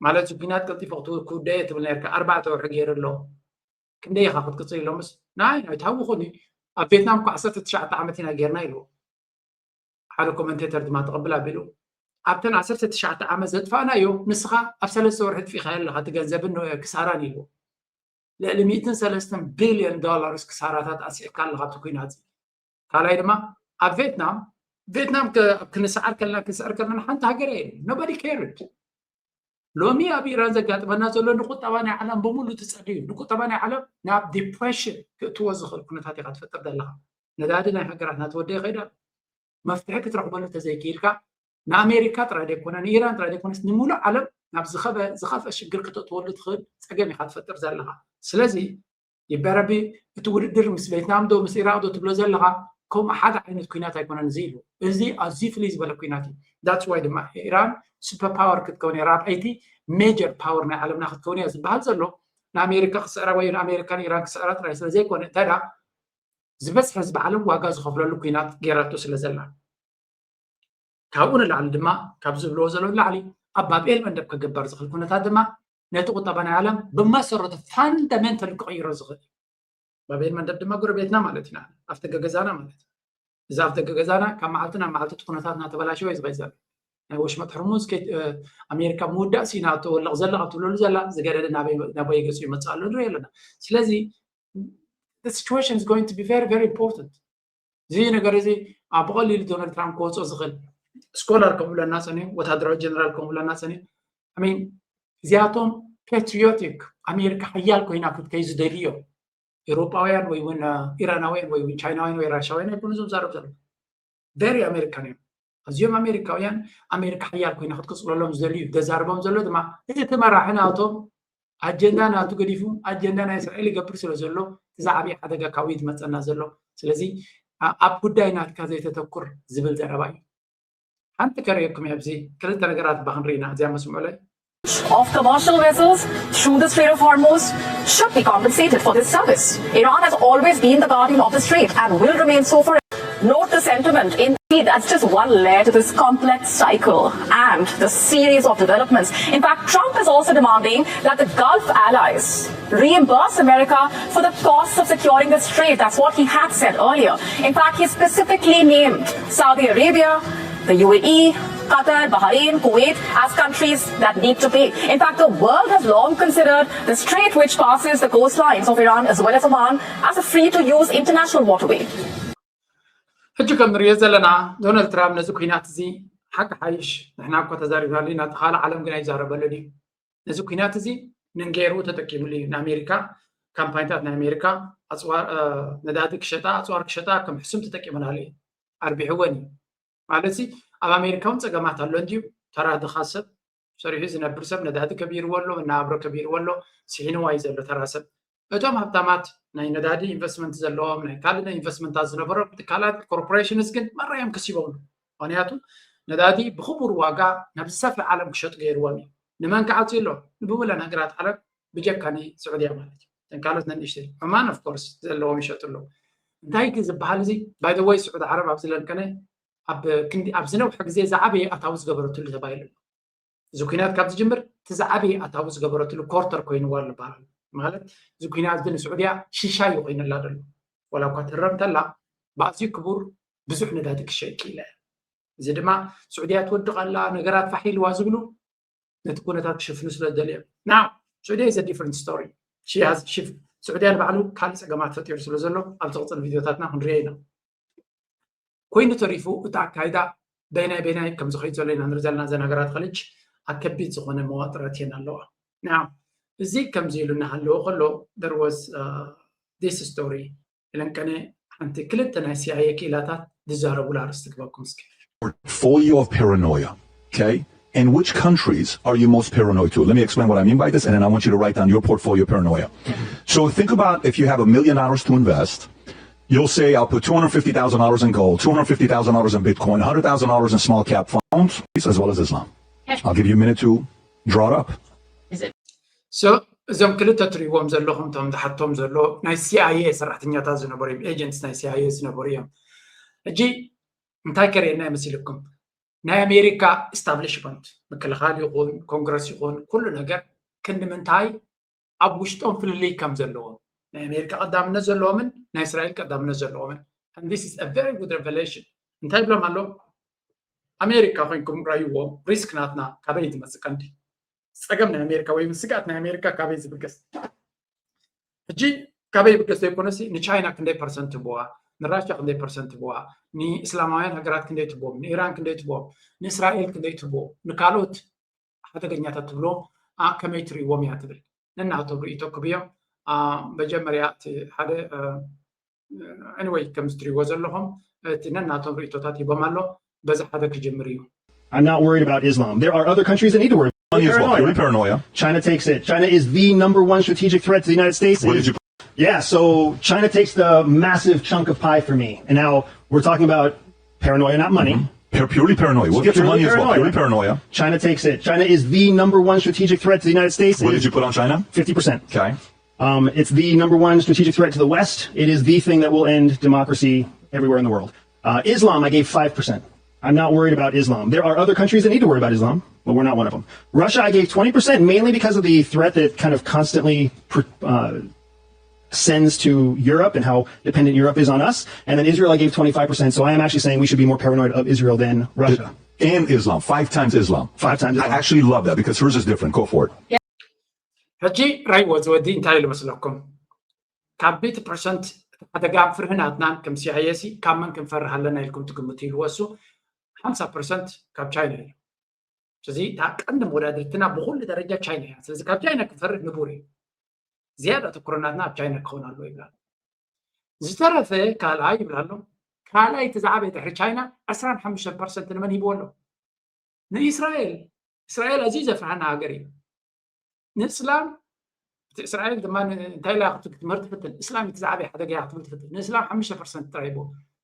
ማለት እዚ ኩናት ቀልጢፎ ክት- ክውደእ እየ ትብል ነርካ ኣርባዕተ ወርሒ ገይሩ ኣሎ ክንደይ ኢኻ ክትቅፅል ኢሎምስ ናይ ናይ ታውኹኒ ኣብ ቬትናም እኮ ዓሰርተ ትሽዓተ ዓመት ኢና ገይርና ኢልዎ። ሓደ ኮመንቴተር ድማ ተቐብል ኣቢሉ ኣብተን ዓሰርተ ትሽዓተ ዓመት ዘጥፋእናዮ ንስኻ ኣብ ሰለስተ ወርሒ ጥፊኻዮ ኣለኻ እቲ ገንዘብን ክሳራን ኢልዎ። ልዕሊ ሚእትን ሰለስተን ቢልዮን ዶላርስ ክሳራታት ኣስዒብካ ኣለኻ ኣብቲ ኩናት። ካልኣይ ድማ ኣብ ቬትናም ቬትናም ከ- ክንስዓር ከለና ክንስዕር ከለና ሓንቲ ሃገር እየ nobody cared። ሎሚ ኣብ ኢራን ዘጋጥመና ዘሎ ንቁጠባ ናይ ዓለም ብምሉ ትፀሊ እዩ። ንቁጠባ ናይ ዓለም ናብ ዲፕሬሽን ክእትዎ ዝኽእል ኩነታት ኢኻ ትፈጥር ዘለኻ። ነዳዲ ናይ ሃገራትና ትወደ ይኸይዳ። መፍትሒ ክትረኽበሉ ተዘይክኢልካ ንኣሜሪካ ጥራይ ዘይኮነ ንኢራን ጥራይ ዘይኮነስ ንምሉእ ዓለም ናብ ዝኸበ ዝኸፍአ ሽግር ክተእትወሉ ትኽእል ፀገም ኢኻ ትፈጥር ዘለኻ። ስለዚ ይበረቢ እቲ ውድድር ምስ ቬትናም ዶ ምስ ኢራቅ ዶ ትብሎ ዘለኻ ከምኡ ሓደ ዓይነት ኩናት ኣይኮነን እዚ ኢሉ። እዚ ኣዝዩ ፍልይ ዝበለ ኩናት እዩ። That's why ድማ ኢራን ሱፐር ፓወር ክትከውን እያ ራብዐይቲ ሜጀር ፓወር ናይ ዓለምና ክትከውን እያ ዝበሃል ዘሎ ንኣሜሪካ ክስዕራ ወይ ንኣሜሪካ ንኢራን ክስዕራ ጥራይ ስለ ዘይኮነ እንታይ ደኣ ዝበዝሐ ህዝቢ ዓለም ዋጋ ዝኸፍለሉ ኩናት ገይራቶ ስለ ዘላ ካብኡ ንላዕሊ ድማ ካብ ዝብልዎ ዘለዉ ንላዕሊ ኣብ ባብኤል መንደብ ክግበር ዝኽእል ኩነታት ድማ ነቲ ቁጠባ ናይ ዓለም ብመሰረቱ ፋንዳሜንታሊ ክቕይሮ ዝኽእል እዩ። ባብኤል መንደብ ድማ ጎረቤትና ማለት ኢና ኣብቲ ገገዛና ማለት እዩ። እዚ ኣብ ደገ ገዛና ካብ መዓልቲ ናብ መዓልቲ እቲ ኩነታት እናተበላሸወ እዩ ዝኸይድ ዘሎ። ናይ ወሽመጥ ሕርሙዝ ከይ- እ፣ ኣሜሪካ ምውዳእ ሲ ናተወልቕ ዘላ ካብ ትብለሉ ዘላ ዝገደደ ናበይ ናበይ ገፁ ይመፅእ ኣሎ ንሪኦ ኣለና። ስለዚ the situation is going to be very very important። እዚ ነገር እዚ ኣብ ብቐሊሉ ዶናልድ ትራምፕ ክወፅኦ ዝኽእል ስኮላር ከም ብለና ፀኒሑ ወታደራዊ ጀነራል ከም ብለና ፀኒሑ ሚን እዚኣቶም ፓትሪዮቲክ ኣሜሪካ ሓያል ኮይና ክትከይ ዝደልዮ ኤውሮጳውያን ወይ እውን ኢራናውያን ወይ እውን ቻይናውያን ወይ ራሻውያን ኣይኮኑ እዞም ዛረብ ዘሎ very ኣሜሪካን እዮም። ኣዚኦም ኣሜሪካውያን ኣሜሪካ ሓያል ኮይና ክትቅፅለሎም ዝደልዩ ዘዛርቦም ዘሎ ድማ እቲ መራሒ ናቶም ኣጀንዳ ናቱ ገዲፉ ኣጀንዳ ናይ እስራኤል ይገብር ስለ ዘሎ እቲ ዝዓበየ ሓደጋ ካብኡ እዩ ዝመፀና ዘሎ። ስለዚ ኣብ ጉዳይ ናትካ ዘይተተኩር ዝብል ዘረባ እዩ። ሓንቲ ከርእየኩም ኣብዚ ክልተ ነገራት እባ ክንርኢና እዚኣ መስምዑለይ of commercial vessels through the Strait of Hormuz should be compensated for this service. Iran has always been the guardian of the strait and will remain so for Note the sentiment. Indeed, that's just one layer to this complex cycle and the series of developments. In fact, Trump is also demanding that the Gulf allies reimburse America for the costs of securing the strait. That's what he had said earlier. In fact, he specifically named Saudi Arabia, the U A E, Qatar, Bahrain, Kuwait as countries that need to pay. In fact, the world has long considered the strait, which passes the coastlines of Iran as well as Oman, as a free to use international waterway. ሕጂ ከም ንሪኦ ዘለና ዶናልድ ትራምፕ ነዚ ኩናት እዚ ሓቂ ሓይሽ ንሕና እኮ ተዛሪብናሉ ኢና፣ እቲ ካልእ ዓለም ግን ኣይዛረበሉን እዩ። ነዚ ኩናት እዚ ንንጌሩ ተጠቂምሉ እዩ። ንኣሜሪካ ካምፓኒታት ናይ ኣሜሪካ ነዳዲ ክሸጣ ኣፅዋር ክሸጣ ከም ሕሱም ተጠቂመናሉ እዩ። ኣርቢሕወን እዩ ማለት ሲ ኣብ ኣሜሪካ እውን ፀገማት ኣሎ እንድዩ። ተራ ድኻ ሰብ ሰሪሑ ዝነብር ሰብ ነዳዲ ከቢርዎ ኣሎ፣ መነባብሮ ከቢርዎ ኣሎ፣ ስሒንዋ እዩ ዘሎ ተራ ሰብ። እቶም ሃብታማት ናይ ነዳዲ ኢንቨስትመንት ዘለዎም ናይ ካልእ ኢንቨስትመንታት ዝነበሮም ትካላት ኮርፖሬሽንስ ግን መራዮም ከሲቦም ኣሎ። ምክንያቱ ነዳዲ ብክቡር ዋጋ ናብ ዝሰፍሐ ዓለም ክሸጡ ገይርዎም እዩ። ንመን ክዓፅዩ ኣሎ? ንብሙለን ሃገራት ዓለም ብጀካ ንስዑድያ ማለት እዩ። እተን ካልኦት ነንእሽተይ ዑማን ኦፍኮርስ ዘለዎም ይሸጡ ኣለዉ። እንታይ ግን ዝበሃል እዚ ባይ ወይ ስዑድ ዓረብ ኣብዚ ለንቀነ ኣብ ክንዲ ኣብ ዝነውሐ ግዜ ዝዓበየ ኣታዊ ዝገበረትሉ ተባሂሉ ኣሎ። እዚ ኩናት ካብ ዝጅምር እቲ ዝዓበየ ኣታዊ ዝገበረትሉ ኮርተር ኮይንዋ ኣሎ በሃል። ማለት እዚ ኩናት እዚ ንስዑድያ ሽሻይ ኮይንላ ዘሎ። ዋላ እኳ ትህረም እንተላ ብኣዝዩ ክቡር ብዙሕ ነዳዲ ክሸጥ ክኢላ እያ። እዚ ድማ ስዑድያ ትወድቕ ኣላ፣ ነገራት ፋሕ ኢልዋ ዝብሉ ነቲ ኩነታት ክሽፍኑ ስለ ዝደልዮም። Now ስዑድያ is a different story. ስዑድያ ንባዕሉ ካልእ ፀገማት ፈጢሩ ስለ ዘሎ ኣብ ዝቕፅል ቪድዮታትና ክንሪኦ ኢና። ኮይኑ ተሪፉ እቲ ኣካይዳ በይናይ በይናይ ከም ዝኸይድ ዘሎ ኢና ንርኢ ዘለና። እዘን ሃገራት ኸልጅ ኣብ ከቢድ ዝኾነ መዋጥራት እየን ኣለዋ። Now እዚ ከምዚ ኢሉ እናሃለወ ከሎ there was this story ኢለን ቀነ ሓንቲ ክልተ ናይ ሲኣይኤ ክኢላታት ዝዛረቡላ ኣርእስቲ ክበኩም እስኪ። Portfolio of paranoia. Okay. In which countries are you most paranoid to? Let me explain what I mean by this, and then I want you to write down your portfolio of paranoia. So think about if you have a million dollars to invest, you'll say, I'll put two hundred fifty thousand dollars in gold, two hundred fifty thousand dollars in Bitcoin, one hundred thousand dollars in small cap funds, as well as Islam. I'll give you a minute to draw it up. እዞም ክልተ ትሪእዎም ዘለኹም እቶም ዝሓቶም ዘሎ ናይ ሲኣይኤ ሰራሕተኛታት ዝነበሩ እዮም፣ ኤጀንትስ ናይ ሲኣይኤ ዝነበሩ እዮም። ሕጂ እንታይ ከርእየና ይመስልኩም? ናይ ኣሜሪካ ኢስታብሊሽመንት ምክልኻል ይኹን ኮንግረስ ይኹን ኩሉ ነገር ክንዲ ምንታይ ኣብ ውሽጦም ፍልልይ ከም ዘለዎም፣ ናይ ኣሜሪካ ቀዳምነት ዘለዎምን ናይ እስራኤል ቀዳምነት ዘለዎምን። This is a very good revelation። እንታይ ይብሎም ኣሎ? ኣሜሪካ ኮይንኩም ራይዎም ሪስክ ናትና ካበይ ዝመፅእ ቀንዲ ፀገም ናይ ኣሜሪካ ወይ ስግኣት ናይ ኣሜሪካ ካበይ ዝብገስ? ሕጂ ካበይ ይብገስ ዘይኮነሲ ንቻይና ክንደይ ፐርሰንት ህብዋ፣ ንራሽያ ክንደይ ፐርሰንት ህብዋ፣ ንእስላማውያን ሃገራት ክንደይ ትቦም፣ ንኢራን ክንደይ ትቦም፣ ንእስራኤል ክንደይ ትቦ፣ ንካልኦት ሓደገኛታት ትብሎም ከመይ ትርእዎም እያ ትብል። ነናቶም ርእይቶ ክብዮም። መጀመርያ እቲ ሓደ anyway ከም ዝትሪእዎ ዘለኹም እቲ ነናቶም ርእይቶታት ሂቦም ኣሎ። በዚ ሓደ ክጅምር እዩ። I'm not worried about Islam. There are other countries that need to worry. You're paranoia. China takes it. China is the number one strategic threat to the United States. What did you? Yeah, so China takes the massive chunk of pie for me. And now we're talking about paranoia, not money. Mm-hmm. Purely paranoia. We'll get to money as well. Purely paranoia. China takes it. China is the number one strategic threat to the United States. What did you put on China? Fifty percent. Okay. Um, it's the number one strategic threat to the West. It is the thing that will end democracy everywhere in the world. Uh, Islam, I gave five percent. I'm not worried about Islam. There are other countries that need to worry about Islam, but we're not one of them. Russia, I gave twenty percent, mainly because of the threat that it kind of constantly uh, sends to Europe and how dependent Europe is on us. And then Israel, I gave twenty-five percent. So I am actually saying we should be more paranoid of Israel than Russia. And Islam, five times Islam. Five times Islam. I actually love that because hers is different. Go for it. ሕጂ ራይዎ ዝወዲ እንታይ ኢሉ መስለኩም? ካብ ቤት ፐርሰንት እቲ ሓደጋን ፍርህናትናን ከም ሲኣይኤ ሲ ካብ መን ክንፈርህ ኣለና ኢልኩም ትግምቱ ኢልዎ እሱ ሓምሳ ፐርሰንት ካብ ቻይና እዩ። ስለዚ እታ ቀንዲ መወዳድርትና ብኩሉ ደረጃ ቻይና እያ። ስለዚ ካብ ቻይና ክንፈርህ ንቡር እዩ። ዝያዳ ትኩርናትና ኣብ ቻይና ክኸውን ኣለዎ ይብላ። ዝተረፈ ካልኣይ ይብላ ኣሎ። ካልኣይ እቲ ዝዓበየ ድሕሪ ቻይና ዕስራን ሓሙሽተን ፐርሰንት ንመን ሂብዎ ኣሎ? ንእስራኤል። እስራኤል ኣዝዩ ዘፍርሃና ሃገር እዩ። ንእስላም እቲ እስራኤል ድማ እንታይ ኢላ ክትብል ትፍትን? እስላም እቲ ዝዓበየ ሓደጋ እያ ክትብል ትፍትን። ንእስላም ሓሙሽተ ፐርሰንት ጥራይ ይቦ።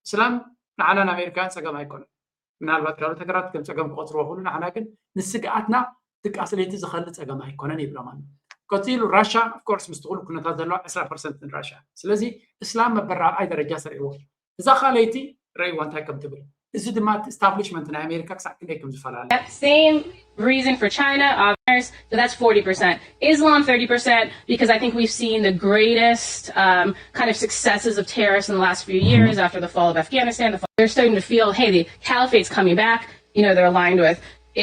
እስላም ንዓና ንኣሜሪካውያን ጸገም ኣይኮነን። ምናልባት ካልኦት ሃገራት ከም ጸገም ክቆጽርዎ ክእሉ፣ ንዓና ግን ንስግኣትና ድቃስ ለይቲ ዝኸልእ ጸገም ኣይኮነን ይብሎም ኣሎ። ቀጺሉ ራሻ ኦፍኮርስ ምስቲ ኩሉ ኩነታት ዘለዋ ዕስራ ፐርሰንት ንራሻ። ስለዚ እስላም መበል ራብዓይ ደረጃ ሰሪዕዎ። እዛ ካልኣይቲ ርእይዋ እንታይ ከም ትብል። እዚ ድማ እቲ establishment ናይ ኣሜሪካ ክሳዕ ክንደይ ከም ዝፈላለ That same reason for China, obviously, so that's forty percent. Islam, thirty percent, because I think we've seen the greatest um, kind of successes of terrorists in the last few years after the fall of Afghanistan. The, they're starting to feel, hey, the caliphate's coming back. You know, they're aligned with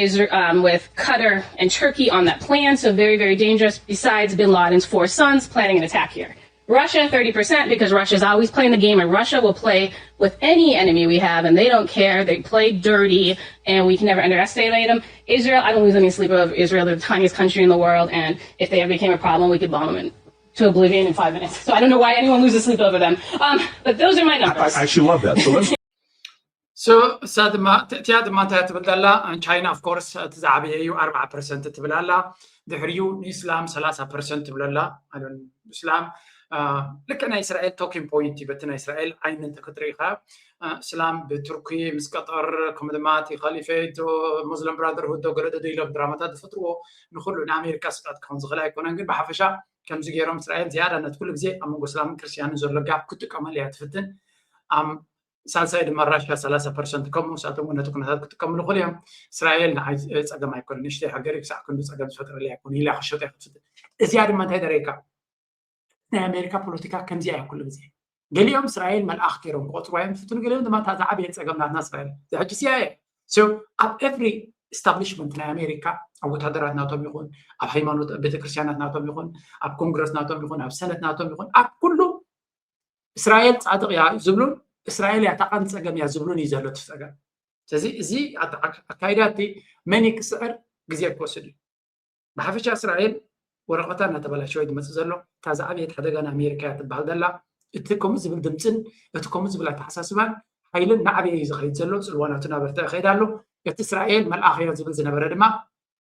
Israel, um, with Qatar and Turkey on that plan. So very, very dangerous. Besides Bin Laden's four sons planning an attack here. Russia, thirty percent, because Russia's always playing the game, and Russia will play with any enemy we have, and they don't care. They play dirty, and we can never underestimate them. Israel, I don't lose any sleep over Israel. They're the tiniest country in the world, and if they ever became a problem, we could bomb them in, to oblivion in five minutes. So I don't know why anyone loses sleep over them. Um, but those are my numbers. I, I actually love that. So let's so እሳ ድማ እቲኣ ድማ እንታይ ትብል ዘላ? ቻይና of course እቲ ዝዓበየ እዩ፣ ኣርባዓ ፐርሰንት ትብል ኣላ። ድሕሪኡ ንእስላም ሰላሳ ፐርሰንት ትብል ኣላ። እስላም ልክዕ ናይ እስራኤል talking point እዩ። በቲ ናይ እስራኤል ዓይኒ እንተክትርኢ ከ እስላም ብቱርኪ ምስ ቀጠር ከምኡ ድማ እቲ ካሊፌት ሙስሊም ብራደርሁድ ዶ ገለ ዶ ኢሎም ድራማታት ዝፈጥርዎ ንኩሉ ንኣሜሪካ ስጋት ክኸውን ዝኽእል ኣይኮነን። ግን ብሓፈሻ ከምዚ ገይሮም እስራኤል ዝያዳ ነቲ ኩሉ ግዜ ኣብ መንጎ እስላምን ክርስትያንን ዘሎ ጋፕ ክትጥቀመሉ እያ ትፍትን። ሳልሳይ ድማ ራሽያ ሰላሳ ፐርሰንት ከምኡ ንሳቶም እውን ነቲ ኩነታት ክጥቀምሉ ይኽእሉ እዮም። እስራኤል ንዓይ ፀገም ኣይኮነ ንእሽተይ ሃገር ክሳዕ ክንዱ ፀገም ዝፈጥረለይ ኣይኮነ ኢላ ክሸጦ እያ ክትፍትን። እዚኣ ድማ እንታይ ደረይካ ናይ ኣሜሪካ ፖለቲካ ከምዚኣ እያ ኩሉ ግዜ። ገሊኦም እስራኤል መልኣኽ ገይሮም ክቆፅሩ እዮም ዝፍትኑ፣ ገሊኦም ድማ እታ ዝዓበየ ፀገም ናትና እስራኤል ሕጂ ሲኣይኤ። So ኣብ every establishment ናይ ኣሜሪካ ኣብ ወታደራት ናቶም ይኹን ኣብ ሃይማኖት ቤተክርስትያናት ናቶም ይኹን ኣብ ኮንግረስ ናቶም ይኹን ኣብ ሰነት ናቶም ይኹን ኣብ ኩሉ እስራኤል ፃድቕ እያ ዝብሉን እስራኤል እያ ታቐን ፀገም እያ ዝብሉን እዩ ዘሎ እቲ ፀገም። ስለዚ እዚ ኣካይዳ እቲ መን ክስዕር ግዜ ክወስድ እዩ። ብሓፈሻ እስራኤል ወረቐታ እናተበላሸወ ዝመፅእ ዘሎ እታ ዝዓበየት ሓደጋ ንኣሜሪካ እያ ትበሃል ዘላ። እቲ ከምኡ ዝብል ድምፅን እቲ ከምኡ ዝብል ኣተሓሳስባን ሓይልን ናዕበየ እዩ ዝኸይድ ዘሎ። ፅልዋ ናቱ እናበርትዐ ይኸይድ ኣሎ። እቲ እስራኤል መልኣኽ እያ ዝብል ዝነበረ ድማ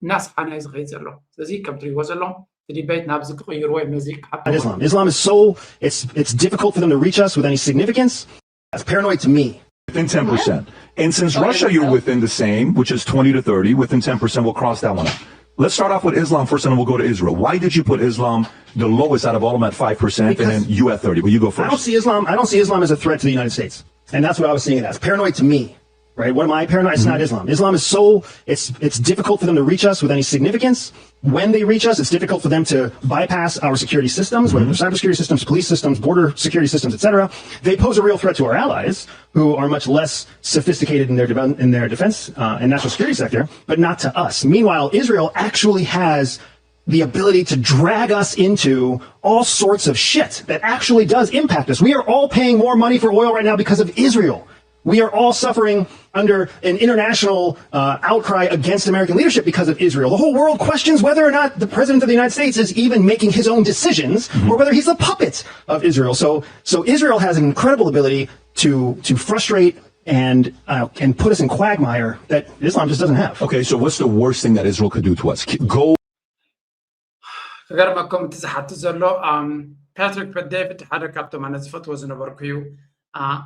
እናሰሓነ እዩ ዝኸይድ ዘሎ። ስለዚ ከም ትሪእዎ ዘለኹም እቲ ዲቤት ናብዚ ክቕይርዎ እዮም ነዚ ክሓብዎ Islam. Islam is so it's it's difficult for them to reach us with any significance. That's paranoid to me. Within ten percent. And since Russia, you're within the same, which is twenty to thirty, within ten percent, we'll cross that one up. Let's start off with Islam first, and then we'll go to Israel. Why did you put Islam the lowest out of all of them at five percent, and then you at thirty? Well, you go I don't first. see Islam. I don't see Islam as a threat to the United States, and that's what I was seeing it as. Paranoid to me, right? What am I paranoid? It's not Islam. Islam is so it's it's difficult for them to reach us with any significance. When they reach us, it's difficult for them to bypass our security systems, whether they're cybersecurity systems, police systems, border security systems, et cetera. They pose a real threat to our allies, who are much less sophisticated in their, de- in their defense uh, and national security sector, but not to us. Meanwhile, Israel actually has the ability to drag us into all sorts of shit that actually does impact us. We are all paying more money for oil right now because of Israel. We are all suffering under an international uh, outcry against American leadership because of Israel. The whole world questions whether or not the president of the United States is even making his own decisions or whether he's a puppet of Israel. So, so Israel has an incredible ability to to frustrate and uh, and put us in quagmire that Islam just doesn't have. Okay, so what's the worst thing that Israel could do to us? Go ክገርመኩም እቲ ዝሓቱ ዘሎ ፓትሪክ ዴቪድ ሓደ ካብቶም ኣነ ዝፈትዎ ዝነበርኩ እዩ።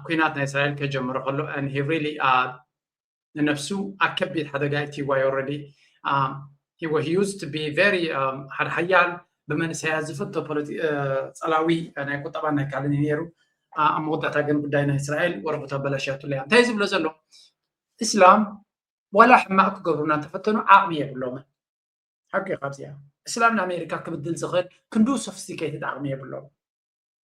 ኩናት ናይ እስራኤል ከጀምሮ ከሎ ሪሊ ንነፍሱ ኣብ ከቢድ ሓደጋ እትይዋ ዩ ኦረዲ ሂ ዩዝ ቱ ቢ ቨሪ ሓደ ሓያል ብመንእሰያት ዝፍቶ ጸላዊ ናይ ቁጠባን ናይ ካልእን እዩ ነይሩ። ኣብ መወዳእታ ግን ጉዳይ ናይ እስራኤል ወረቐቱ ኣበላሽያትሉ እያ። እንታይ ዝብሎ ዘሎ እስላም ዋላ ሕማቕ ክገብሩና እንተፈተኑ ዓቕሚ የብሎምን። ሓቂ ካብዚኣ እስላም ንኣሜሪካ ክብድል ዝኽእል ክንዱ ሶፊስቲኬትድ ዓቕሚ የብሎም።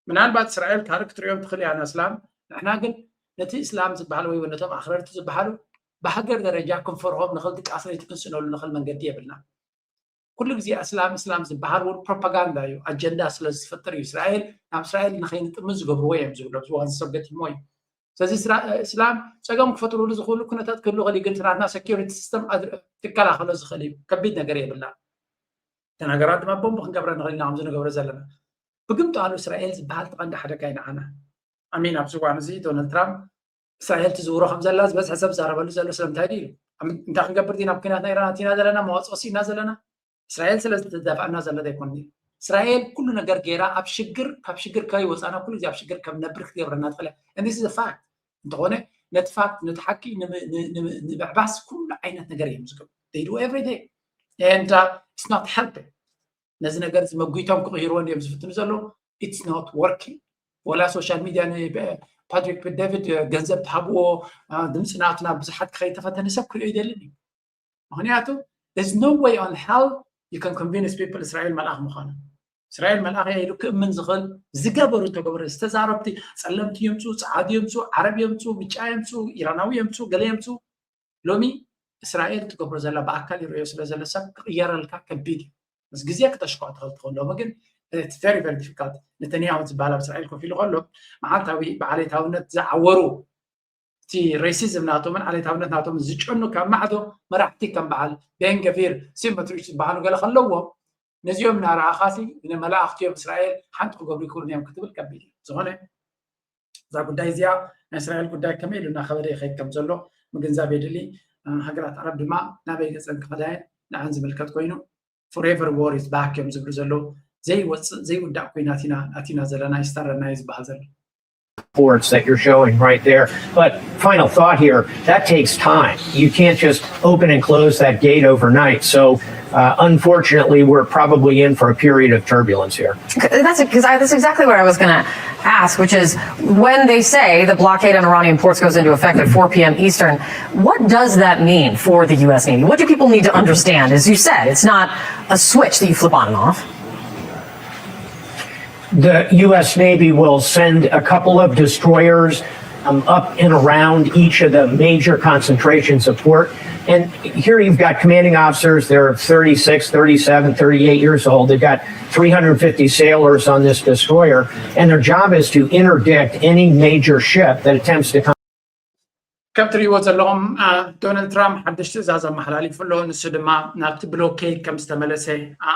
ምናልባት እስራኤል ካልእ ክትሪኦም ትኽእል እያ ንእስላም። ንሕና ግን ነቲ እስላም ዝበሃል ወይ ነቶም ኣኽረርቲ ዝበሃሉ ብሃገር ደረጃ ክንፈርሆም ንኽእል ድቃስ ለይቲ ክንስእነሉ ንኽእል መንገዲ የብልና። ኩሉ ግዜ እስላም እስላም ዝበሃል እውን ፕሮፓጋንዳ እዩ፣ ኣጀንዳ ስለ ዝፈጥር እዩ። እስራኤል ናብ እስራኤል ንኸይንጥምዝ ዝገብርዎ እዮም ዝብሎም ዝዋን ሰብ ገቲሞ እዩ። ስለዚ እስላም ፀገም ክፈጥሩሉ ዝኽእሉ ኩነታት ክህሉ ኽእል ግን ናትና ሴኪሪቲ ሲስተም ትከላኸሎ ዝኽእል እዩ። ከቢድ ነገር የብልና። ተናገራት ድማ ቦምብ ክንገብረ ንኽእል ኢና ከምዚ ንገብረ ዘለና። ብግምጣሉ እስራኤል ዝበሃል ተቐንዲ ሓደጋ እዩ ንዓና። ኣሚን ኣብዚ እዋን እዚ ዶናልድ ትራምፕ እስራኤል ትዝውሮ ከም ዘላ ዝበዝሐ ሰብ ዛረበሉ ዘሎ ስለምንታይ ድዩ? እንታይ ክንገብር ዲና ኣብ ኩናት ናይ ኢራን ኣቲና ዘለና መዋፅኦ ሲእና ዘለና እስራኤል ስለ ዝተዳፍኣና ዘለት ኣይኮን። እስራኤል ኩሉ ነገር ገይራ ኣብ ሽግር ካብ ሽግር ከይወፃና ኩሉ ግዜ ኣብ ሽግር ከም ነብር ክትገብረና ትኽእል እያ። And this is a fact። እንተኾነ ነቲ ፋክት ነቲ ሓቂ ንምዕባስ ኩሉ ዓይነት ነገር እዮም ዝገብሩ። They do everything and uh, it's not helping። ነዚ ነገር እዚ መጒቶም ክቕይርዎ እንዲዮም ዝፍትኑ ዘለዉ። It's not working። ወላ ሶሻል ሚድያ ፓትሪክ ዴቪድ ገንዘብ ትሃብዎ፣ ድምፂ ናቱ ናብ ብዙሓት ክኸይድ ተፈተነ ሰብ ክሪኦ ይደልን እዩ። ምክንያቱ there's no way on hell you can convince people እስራኤል መልኣኽ ምዃኑ። እስራኤል መልኣኽ ኢሉ ክእምን ዝኽእል ዝገበሩ ተገብረ ዝተዛረብቲ ጸለምቲ የምፁ፣ ጸዓዱ የምፁ፣ ዓረብ የምፁ፣ ብጫ የምፁ፣ ኢራናዊ የምፁ፣ ገለ የምፁ። ሎሚ እስራኤል ትገብሮ ዘላ ብኣካል ይረዮ ስለ ዘሎ ሰብ ክቕየረልካ ከቢድ እዩ። ምስ ግዜ ክተሽኳዕ ትኽእል ትኸውን። ሎሚ ግን very very difficult። ነተንያሁ ዝበሃል ኣብ እስራኤል ኮፍ ኢሉ ከሎ መዓልታዊ ብዓሌታውነት ዝዓወሩ እቲ ሬሲዝም ናቶምን ዓሌታውነት ናቶም ዝጨኑ ካብ ማዕዶ መራሕቲ ከም በዓል ቤንገቪር ሲመትሪች ዝበሃሉ ገለ ከለዎም ነዚኦም እናረኣኻሲ ንመላእኽቲ እዮም እስራኤል ሓንቲ ክገብሩ ይክእሉ እዮም ክትብል ከቢድ እዩ። ዝኾነ እዛ ጉዳይ እዚኣ ናይ እስራኤል ጉዳይ ከመይ ኢሉ እናኸበደ ይኸይድ ከም ዘሎ ምግንዛብ የድሊ። ሃገራት ዓረብ ድማ ናበይ ገፀን ክኸዳየን ንዐን ዝምልከት ኮይኑ forever war is back እዮም ዝብሉ ዘለዉ። ዘይወፅእ ዘይውዳእ ኩናት ኢና ኣቲና ዘለና ይስታረና እዩ ዝበሃል ዘሎ። Reports that you're showing right there. But final thought here, that takes time. You can't just open and close that gate overnight. So uh, unfortunately, we're probably in for a period of turbulence here. That's because that's exactly what I was going to ask, which is when they say the blockade on Iranian ports goes into effect at four p.m. Eastern, what does that mean for the U.S. Navy? What do people need to understand? As you said, it's not a switch that you flip on and off. The U.S. Navy will send a couple of destroyers um, up and around each of the major concentrations of port. And here you've got commanding officers, they're thirty-six, thirty-seven, thirty-eight years old. They've got three hundred fifty sailors on this destroyer, and their job is to interdict any major ship that attempts to come. ከም ትሪእዎ ዘለኹም ዶናልድ ትራምፕ ሓድሽ ትእዛዝ ኣመሓላሊፉ ኣሎ። ንሱ ድማ ናብቲ ብሎኬድ ከም ዝተመለሰ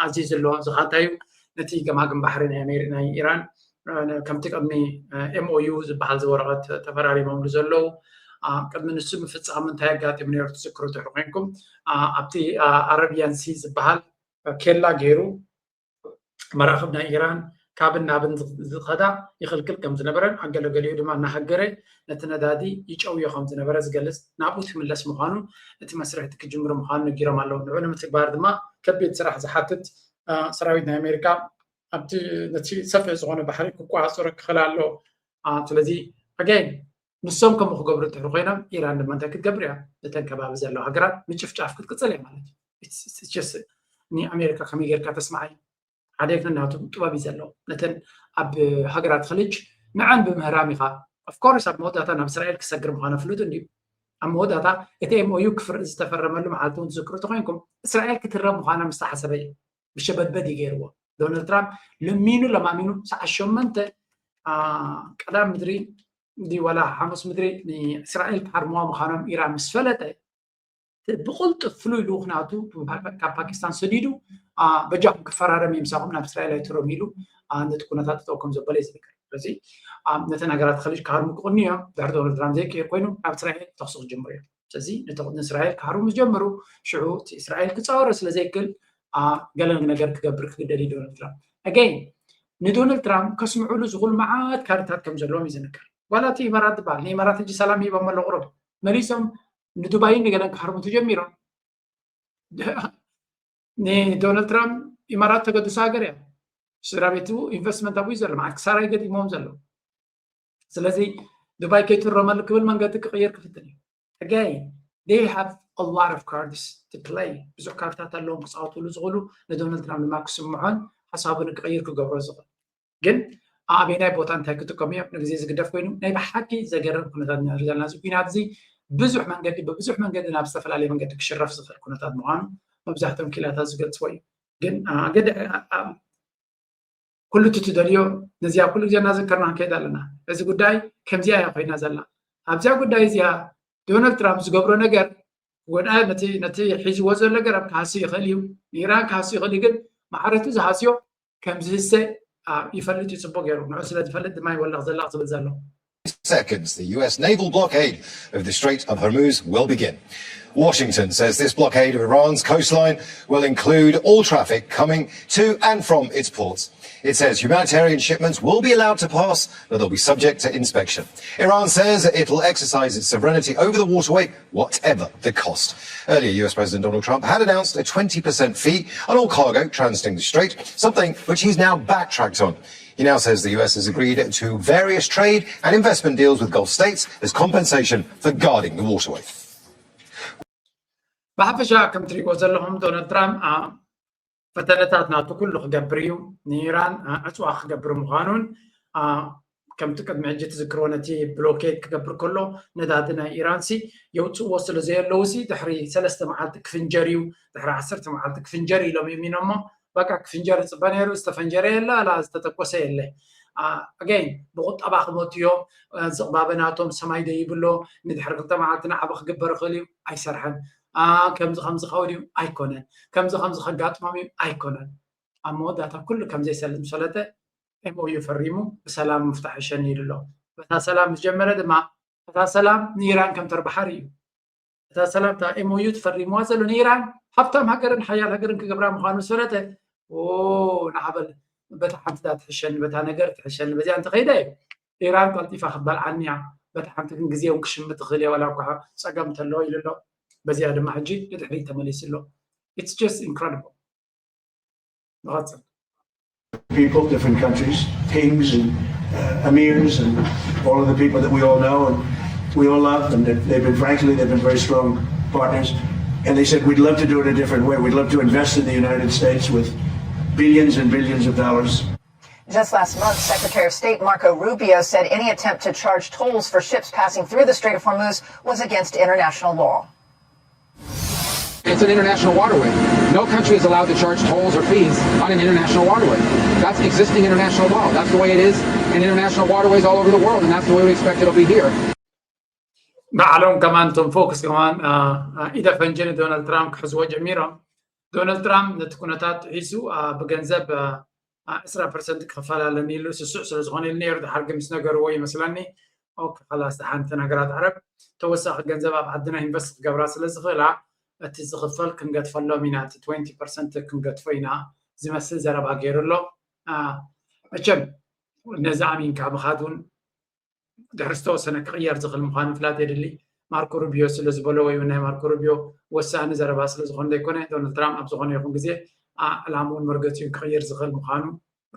ኣዚዙ ኣሎ። ዝኻታዩ ነቲ ገማግም ባሕሪ ናይ ኣሜሪ ናይ ኢራን ከምቲ ቅድሚ ኤምኦዩ ዝበሃል ዝወረቐት ተፈራሪሞምሉ ዘለዉ ቅድሚ ንሱ ምፍፃሙ እንታይ ኣጋጢሙ ነይሩ ትዝክሩ ትሕር ኮይንኩም ኣብቲ ኣረቢያን ሲ ዝበሃል ኬላ ገይሩ መራኽብ ናይ ኢራን ካብን ናብን ዝኸዳ ይኽልክል ከም ዝነበረን ኣገለገሊኡ ድማ እናሃገረ ነቲ ነዳዲ ይጨውዮ ከም ዝነበረ ዝገልፅ ናብኡ ትምለስ ምዃኑ እቲ መስርሕ እቲ ክጅምር ምዃኑ ነጊሮም ኣለዉ። ንዑ ንምትግባር ድማ ከቢድ ስራሕ ዝሓትት ሰራዊት ናይ ኣሜሪካ ኣብቲ ነቲ ሰፊሕ ዝኾነ ባሕሪ ክቆፃፀሮ ክኽእል ኣሎ። ስለዚ ኣገይን ንሶም ከምኡ ክገብሩ እንድሕር ኮይኖም ኢራን ድማ እንታይ ክትገብር እያ? እተን ከባቢ ዘለዋ ሃገራት ምጭፍጫፍ ክትቅፅል እያ ማለት እዩ። ንኣሜሪካ ከመይ ጌርካ ተስማዓይ ሓደ ነናቱ ጥበብ እዩ ዘለዎ። ነተን ኣብ ሃገራት ኸሊጅ ንዐን ብምህራም ኢኻ። ኦፍኮርስ ኣብ መወዳእታ ናብ እስራኤል ክሰግር ምዃኑ ፍሉጥ እንድዩ። ኣብ መወዳእታ እቲ ኤምኦዩ ዝተፈረመሉ መዓልቲ እውን ትዝክሩ ተኮይንኩም እስራኤል ክትረም ምዃና ምስ ተሓሰበ እዩ ብሸበድበድ እዩ ገይርዎ። ዶናልድ ትራምፕ ለሚኑ ለማሚኑ ሰዓት ሸሞንተ ቀዳም ምድሪ ድዩ ዋላ ሓሙስ ምድሪ ንእስራኤል ክሃርምዋ ምዃኖም ኢራን ምስ ፈለጠ ብቕልጡፍ ፍሉይ ልኡኽ ናቱ ካብ ፓኪስታን ሰዲዱ በጃኹም ክፈራረም እዩ ምሳኹም ናብ እስራኤል ኣይትረሙ ኢሉ ነቲ ኩነታት ጠጠው ከም ዘበለ እዩ ዝነገር። ስለዚ ነተን ሃገራት ኸሊጅ ክሃርሙ ክቕንዩ እዮም። ድሕሪ ዶናልድ ትራምፕ ዘይቀይር ኮይኑ ናብ እስራኤል ተኽሲ ክጅምሩ እዮም። ስለዚ ንእስራኤል ክሃርሙ ዝጀመሩ ሽዑ እቲ እስራኤል ክፃወሮ ስለ ዘይክእል ገለ ነገር ክገብር ክግደድ እዩ ዶናልድ ትራምፕ። ኣገይን ንዶናልድ ትራምፕ ከስምዕሉ ዝኽእሉ መዓት ካርድታት ከም ዘለዎም እዩ ዝንገር። ዋላ እቲ ኢማራት ዝበሃል ንኢማራት ሕጂ ሰላም ሂቦም ኣሎ ቁሩብ መሊሶም ንዱባይን ንገለን ክሃርሙ ተጀሚሮም። ንዶናልድ ትራምፕ ኢማራት ተገድሶ ሃገር እያ። ስድራ ቤቱ ኢንቨስትመንት ኣብኡ እዩ ዘሎ። መዓት ክሳራ ይገጢሞም ዘሎ። ስለዚ ዱባይ ከይትረመሉ ክብል መንገዲ ክቕይር ክፍትን እዩ። Again, they have a lot of cards to play. ብዙሕ ካርታት ኣለዎም ክፃወትሉ ዝኽእሉ ንዶናልድ ትራምፕ ድማ ክስምዖን ሓሳቡ ንክቕይር ክገብሮ ዝኽእል ግን ኣበየናይ ቦታ እንታይ ክጥቀሙ እዮም ንግዜ ዝግደፍ ኮይኑ ናይ ብሓቂ ዘገርም ኩነታት ንርኢ ዘለና እዚ ኩናት እዚ ብዙሕ መንገዲ ብብዙሕ መንገዲ ናብ ዝተፈላለየ መንገዲ ክሽረፍ ዝኽእል ኩነታት ምዃኑ መብዛሕትኦም ክኢላታት ዝገልፅዎ እዩ። ግን ኩሉ እቲ ትደልዮ ነዚኣ ኩሉ ግዜ እናዘከርና ክንከይድ ኣለና። እዚ ጉዳይ ከምዚኣ እያ ኮይና ዘላ። ኣብዚኣ ጉዳይ እዚኣ ዶናልድ ትራምፕ ዝገብሮ ነገር ክጎድኣ ነቲ ነቲ ሒዝዎ ዘሎ ገረብ ክሃሲ ይኽእል እዩ፣ ንኢራን ክሃሲ ይኽእል እዩ። ግን ማዕረቱ ዝሃስዮ ከም ዝህሰ ይፈልጥ እዩ ጽቡቕ ገይሩ። ንዑ ስለ ዝፈልጥ ድማ ይወልቕ ዘለቕ ዝብል ዘሎ። Seconds, the U S naval blockade of the Strait of Hormuz will begin. Washington says this blockade of Iran's coastline will include all traffic coming to and from its ports. It says humanitarian shipments will be allowed to pass, but they'll be subject to inspection. Iran says it'll exercise its sovereignty over the waterway, whatever the cost. Earlier, U S President Donald Trump had announced a twenty percent fee on all cargo transiting the strait, something which he's now backtracked on. He now says the U S has agreed to various trade and investment deals with Gulf states as compensation for guarding the waterway. ብሓፈሻ ከም ትሪእዎ ዘለኹም ዶናልድ ትራምፕ ፈተነታት ናቱ ኩሉ ክገብር እዩ። ንኢራን ዕፅዋ ክገብር ምዃኑን ከምቲ ቅድሚ ሕጂ ትዝክርዎ ነቲ ብሎኬድ ክገብር ከሎ ነዳዲ ናይ ኢራን ሲ የውፅእዎ ስለ ዘየለዉ ሲ ድሕሪ ሰለስተ መዓልቲ ክፍንጀር እዩ፣ ድሕሪ ዓሰርተ መዓልቲ ክፍንጀር ኢሎም እዮም ኢኖሞ በቃ ክፍንጀር ይፅበ ነይሩ። ዝተፈንጀረ የለ ኣላ ዝተተኮሰ የለ። ኣገይን ብቁጠባ ክመቱ እዮም። ዝቕባበ ናቶም ሰማይ ደይብሎ ንድሕሪ ክልተ መዓልቲ ንዓቢ ክግበር ይኽእል እዩ። ኣይሰርሐን። ከምዚ ከምዚ ከው ድዩ? ኣይኮነን። ከምዚ ከምዚ ከጋጥሞም እዩ? ኣይኮነን። ኣብ መወዳእታ ኩሉ ከምዘይሰልጥ ዝፈለጠ ኤምኦዩ ፈሪሙ ብሰላም ምፍታሕ ይሸኒ ኢሉ ኣሎ። በታ ሰላም ዝጀመረ ድማ እታ ሰላም ንኢራን ከም ተርባሓር እዩ። እታ ሰላም እታ ኤምኦዩ ትፈሪምዋ ዘሎ ንኢራን ሃብታም ሃገርን ሓያል ሃገርን ክገብራ ምዃኑ ዝፈለጠ ንዓበል በታ ሓንቲ ዳ ትሕሸኒ በታ ነገር ትሕሸኒ በዚኣ እንተኸይደ ኢራን ቀልጢፋ ክትበልዓኒ እያ። በታ ሓንቲ ግን ግዜ እውን ክሽምት ትኽእል እየ ዋላ እኳ ፀገም እንተለዎ ኢሉ ኣሎ። በዚኣ ድማ ሕጂ ንድሕሪት ተመሊሱ ኣሎ። It's just incredible። ንቐፅል። people, different countries, kings and uh, emirs, and all of the people that we all know and we all love, and they've, they've been, frankly, they've been very strong partners. And they said, "We'd love to do it a different way. We'd love to invest in the United States with billions and billions of dollars." Just last month, Secretary of State Marco Rubio said any attempt to charge tolls for ships passing through the Strait of Hormuz was against international law. It's an international waterway. No country is allowed to charge tolls or fees on an international waterway. That's existing international law. That's the way it is in international waterways all over the world, and that's the way we expect it'll be here. ባዕሎም ከማን እቶም ፎክስ ከማን ኢደ ፈንጂ ንዶናልድ ትራምፕ ክሕዝዎ ጀሚሮም። ዶናልድ ትራምፕ ነቲ ኩነታት ሒሱ ብገንዘብ ዕስራ ፐርሰንት ክኽፈል ኣለኒ ኢሉ ስሱዕ ስለ ዝኾነ ኢሉ ነይሩ። ድሓር ግን ምስ ነገርዎ ይመስለኒ ኦኬ ኸላስ ደሓን እተን ሃገራት ዓረብ ተወሳኺ ገንዘብ ኣብ ዓድና ኢንቨስት ክገብራ ስለ ዝኽእላ እቲ ዝኽፈል ክንገድፈሎም ኢና፣ እቲ ትወንቲ ፐርሰንት ክንገድፎ ኢና ዝመስል ዘረባ ገይሩ ኣሎ። መቸም ነዚ ኣሚንካ ምኻድ እውን ድሕሪ ዝተወሰነ ክቕየር ዝኽእል ምዃኑ ምፍላጥ የድሊ። ማርኮ ሩቢዮ ስለ ዝበሎ ወይ እውን ናይ ማርኮ ሩቢዮ ወሳኒ ዘረባ ስለ ዝኾነ ዘይኮነ ዶናልድ ትራምፕ ኣብ ዝኾነ ይኹን ግዜ ዕላምኡን መርገፂኡን ክቕይር ዝኽእል ምዃኑ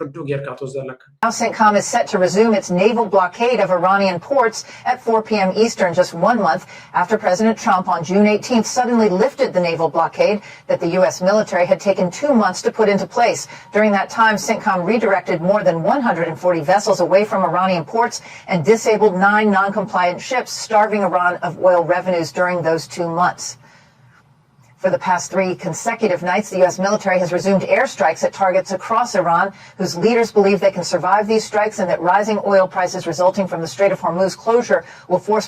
ርዱእ ጌርካ ትወስዶ ኣለካ። Now CENTCOM is set to resume its naval blockade of Iranian ports at four p.m. Eastern, just one month after President Trump on June eighteenth suddenly lifted the naval blockade that the U S military had taken two months to put into place. During that time, CENTCOM redirected more than one hundred forty vessels away from Iranian ports and disabled nine non-compliant ships, starving Iran of oil revenues during those two months. For the past three consecutive nights, the U S military has resumed airstrikes at targets across Iran, whose leaders believe they can survive these strikes and that rising oil prices resulting from the Strait of Hormuz closure will force.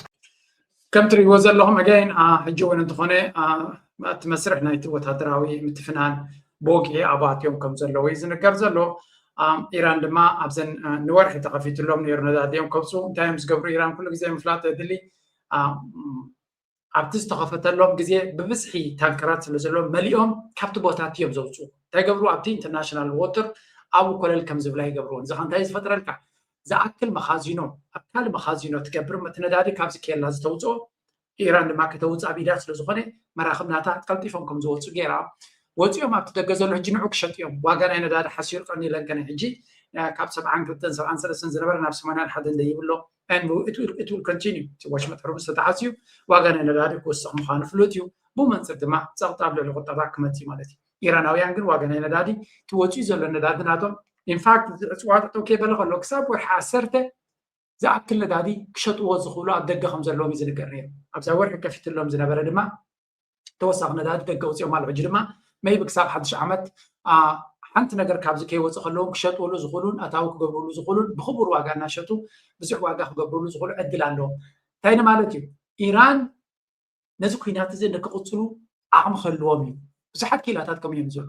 ከም ትሪእዎ ዘለኹም ኣጋይን ሕጂ እውን እንተኾነ እቲ መስርሕ ናይቲ ወታደራዊ ምትፍናን ብወግዒ ኣብኡ ኣትዮም ከም ዘለዉ እዩ ዝንገር ዘሎ። ኢራን ድማ ኣብዘን ንወርሒ ተኸፊትሎም ነይሩ ነዳዲ እዮም ከውፅኡ። እንታይ እዮም ዝገብሩ? ኢራን ኩሉ ግዜ ምፍላጥ የድሊ። ኣብቲ ዝተኸፈተሎም ግዜ ብብዝሒ ታንከራት ስለ ዘለዎም መሊኦም ካብቲ ቦታ እቲ እዮም ዘውፅኡ። እንታይ ገብሩ? ኣብቲ ኢንተርናሽናል ዎተር ኣብኡ ኮለል ከም ዝብላ ይገብርዎ። እዚ ከ እንታይ ዝፈጥረልካ? ዝኣክል መኻዚኖ ኣብ ካልእ መኻዚኖ ትገብር እቲ ነዳዲ ካብዚ ኬላ ዝተውፅኦ ኢራን ድማ ከተውፅእ ኣብ ኢዳ ስለ ዝኾነ መራኽብ ናታ ቀልጢፎም ከም ዝወፁ ገይራ ወፂኦም ኣብቲ ደገ ዘሎ ሕጂ ንዑ ክሸጡ እዮም። ዋጋ ናይ ነዳዲ ሓሲሩ ቀኒለን ከነ ሕጂ ካብ ሰብዓን ክልተን ሰብዓን ሰለስተን ዝነበረ ናብ ሰማንያን ሓደን ደይብሎ and it will, it will continue። እቲ ወሽመጥ ሕርሙዝ ተተዓፅዩ ዋጋ ናይ ነዳዲ ክወስኽ ምዃኑ ፍሉጥ እዩ። ብኡ መንፅር ድማ ፀቕጢ ኣብ ልዕሊ ቁጠባ ክመፅእ እዩ ማለት እዩ። ኢራናውያን ግን ዋጋ ናይ ነዳዲ እቲ ወፂኡ ዘሎ ነዳዲ ናቶም ኢንፋክት እዚ ዕፅዋ ጠጠው ከይበለ ከሎ ክሳብ ወርሒ ዓሰርተ ዝኣክል ነዳዲ ክሸጥዎ ዝኽእሉ ኣብ ደገ ከም ዘለዎም እዩ ዝንገር ነይሩ። ኣብዛ ወርሒ ከፊትሎም ዝነበረ ድማ ተወሳኺ ነዳዲ ደገ ኣውፂኦም ኣሎ። ሕጂ ድማ maybe ክሳብ ሓድሽ ዓመት ሓንቲ ነገር ካብዚ ከይወፅእ ከለዎም ክሸጥሉ ዝኽእሉን ኣታዊ ክገብርሉ ዝኽእሉን ብኽቡር ዋጋ እናሸጡ ብዙሕ ዋጋ ክገብርሉ ዝኽእሉ ዕድል ኣለዎም። እንታይ ንማለት እዩ? ኢራን ነዚ ኩናት እዚ ንክቕፅሉ ዓቕሚ ክህልዎም እዩ። ብዙሓት ክኢላታት ከምኡ እዮም ዝብሉ።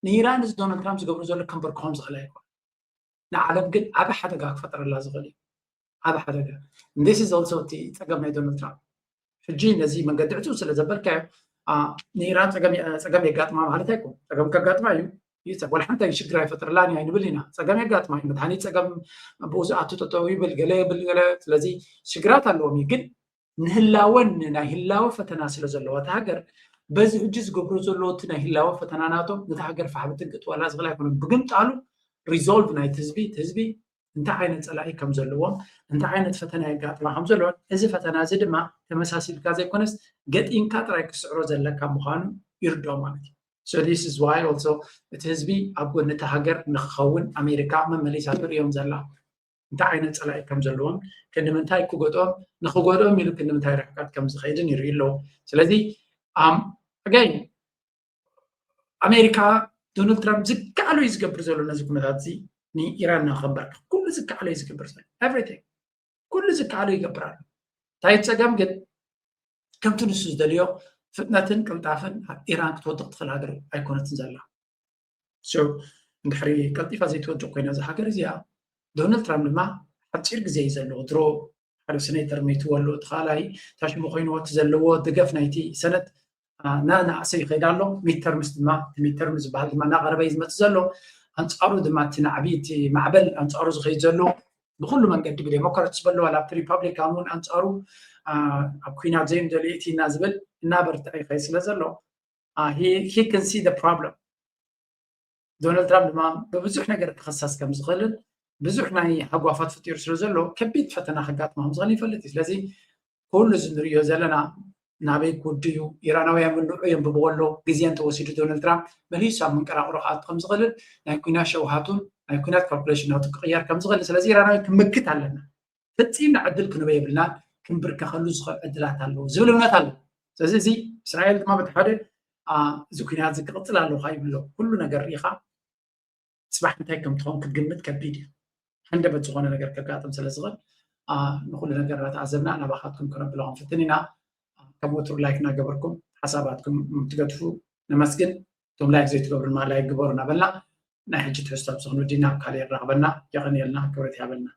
ንኢራን እዚ ዶናልድ ትራምፕ ዝገብሩ ዘሎ ከንበርክኾም ዝኽእል ኣይኮን። ንዓለም ግን ዓቢ ሓደጋ ክፈጥረላ ዝኽእል እዩ። ዓቢ ሓደጋ። This is also እቲ ፀገም ናይ ዶናልድ ትራምፕ። ሕጂ ነዚ መንገዲ ዕፁ ስለ ዘበልካዮ ንኢራን ፀገም የጋጥማ ማለት ኣይኮን። ፀገም ከጋጥማ እዩ። ወላ ሓንቲ ሽግር ኣይፈጥረላን እዩ ኣይንብል ኢና። ፀገም የጋጥማ እዩ። መድሃኒት ፀገም ብኡ ዝኣቱ ጠጠው ይብል፣ ገለ የብል፣ ገለ ስለዚ ሽግራት ኣለዎም እዩ። ግን ንህላወን ናይ ህላወ ፈተና ስለ ዘለዎ እታ ሃገር በዚ ሕጂ ዝገብሮ ዘለዎ እቲ ናይ ህላወ ፈተና ናቶም ነታ ሃገር ፋሕብትን ክትወላ ዝኽእል ኣይኮነን። ብግምጣሉ resolve ናይቲ ህዝቢ፣ እቲ ህዝቢ እንታይ ዓይነት ፀላኢ ከም ዘለዎም፣ እንታይ ዓይነት ፈተና የጋጥማ ከም ዘለዎን፣ እዚ ፈተና እዚ ድማ ተመሳሲልካ ዘይኮነስ ገጢምካ ጥራይ ክትስዕሮ ዘለካ ምዃኑ ይርድኦ ማለት እዩ። So this is why also እቲ ህዝቢ ኣብ ጎኒ እታ ሃገር ንክኸውን ኣሜሪካ መመሊሳ ትርእዮም ዘላ። እንታይ ዓይነት ፀላኢ ከም ዘለዎም፣ ክንዲ ምንታይ ክጎድኦም፣ ንክጎድኦም ኢሉ ክንዲ ምንታይ ርሕቀት ከም ዝኸይድን ይርኢ ኣለዉ። ስለዚ ኣም ኣጋይን ኣሜሪካ፣ ዶናልድ ትራምፕ ዝከኣሎ እዩ ዝገብር ዘሎ ነዚ ኩነታት እዚ ንኢራን ንኸንበርክኽ ኩሉ ዝከኣሎ እዩ ዝገብር ዘሎ። Everything፣ ኩሉ ዝከኣሎ ይገብር ኣሎ። እንታይ ጸገም ግን፣ ከምቲ ንሱ ዝደልዮ ፍጥነትን ቅልጣፈን ኣብ ኢራን ክትወድቕ ትኽእል ሃገር ኣይኮነትን ዘላ። So እንድሕሪ ቀልጢፋ ዘይትወድቕ ኮይና እዛ ሃገር እዚኣ፣ ዶናልድ ትራምፕ ድማ ሓፂር ግዜ እዩ ዘለዎ። ድሮ ሓደ ሰኔተር መይትዎ ኣሎ፣ እቲ ካልኣይ ታሽሙ ኮይንዎ፣ እቲ ዘለዎ ደገፍ ናይቲ ሰነት ናናእሰ ይኸይድ ኣሎ። ሚድተርምስ ድማ፣ እቲ ሚድተርምስ ዝበሃል ድማ እናቐረበ እዩ ዝመፅእ ዘሎ። ኣንፃሩ ድማ እቲ ናዕቢ፣ እቲ ማዕበል ኣንፃሩ ዝኸይድ ዘሎ ብኩሉ መንገዲ፣ ብዴሞክራትስ በሎ ዋላ ኣብቲ ሪፐብሊካን እውን ኣንፃሩ ኣብ ኩናት ዘይንደልዮ እቲ እና ዝብል እናበርትዐ ይኸይድ ስለ ዘሎ፣ he can see the problem። ዶናልድ ትራምፕ ድማ ብብዙሕ ነገር ክኸሰስ ከም ዝኽእልን ብዙሕ ናይ ሃጓፋት ፈጢሩ ስለ ዘሎ ከቢድ ፈተና ከጋጥሞ ከም ዝኽእል ይፈልጥ እዩ። ስለዚ ኩሉ እዚ ንሪኦ ዘለና ናበይ ክውዲ እዩ? ኢራናውያን ምንድዑ የንብብዎ ኣሎ። ግዜ እንተወሲዱ ዶናልድ ትራምፕ መሊሱ ኣብ መንቀራቕሮ ክኣቱ ከም ዝኽእልን ናይ ኩናት ሸውሃቱን ናይ ኩናት ካልኩሌሽን ናቱ ክቕየር ከም ዝኽእል። ስለዚ ኢራናውያን ክምክት ኣለና። ፈጺምና ዕድል ክንበ የብልናን፣ ክንብርከኸሉ ዝኽእል ዕድላት ኣለዎ ዝብል እምነት ኣሎ። ስለዚ እዚ እስራኤል ድማ በቲ ሓደ እዚ ኩናት እዚ ክቕፅል ኣለዎ ይብሎ። ኩሉ ነገር ርኢኻ ፅባሕ እንታይ ከም ትኸውን ክትግምት ከቢድ እዩ። ሃንደበት ዝኾነ ነገር ከጋጥም ስለ ዝኽእል ንኩሉ ነገር እናተዓዘብና ናባኻትኩም ክነብሎ ክንፍትን ኢና። ከም ወትሩ ላይክ እናገበርኩም ሓሳባትኩም ትገድፉ ነመስግን። እቶም ላይክ ዘይትገብሩ ድማ ላይክ ግበሩ እናበልና ናይ ሕጂ ትሕዝቶ ኣብዚ ክንውዲ ናብ ካልእ የራኽበና። የቐንየልና፣ ክብረት ይሃበልና።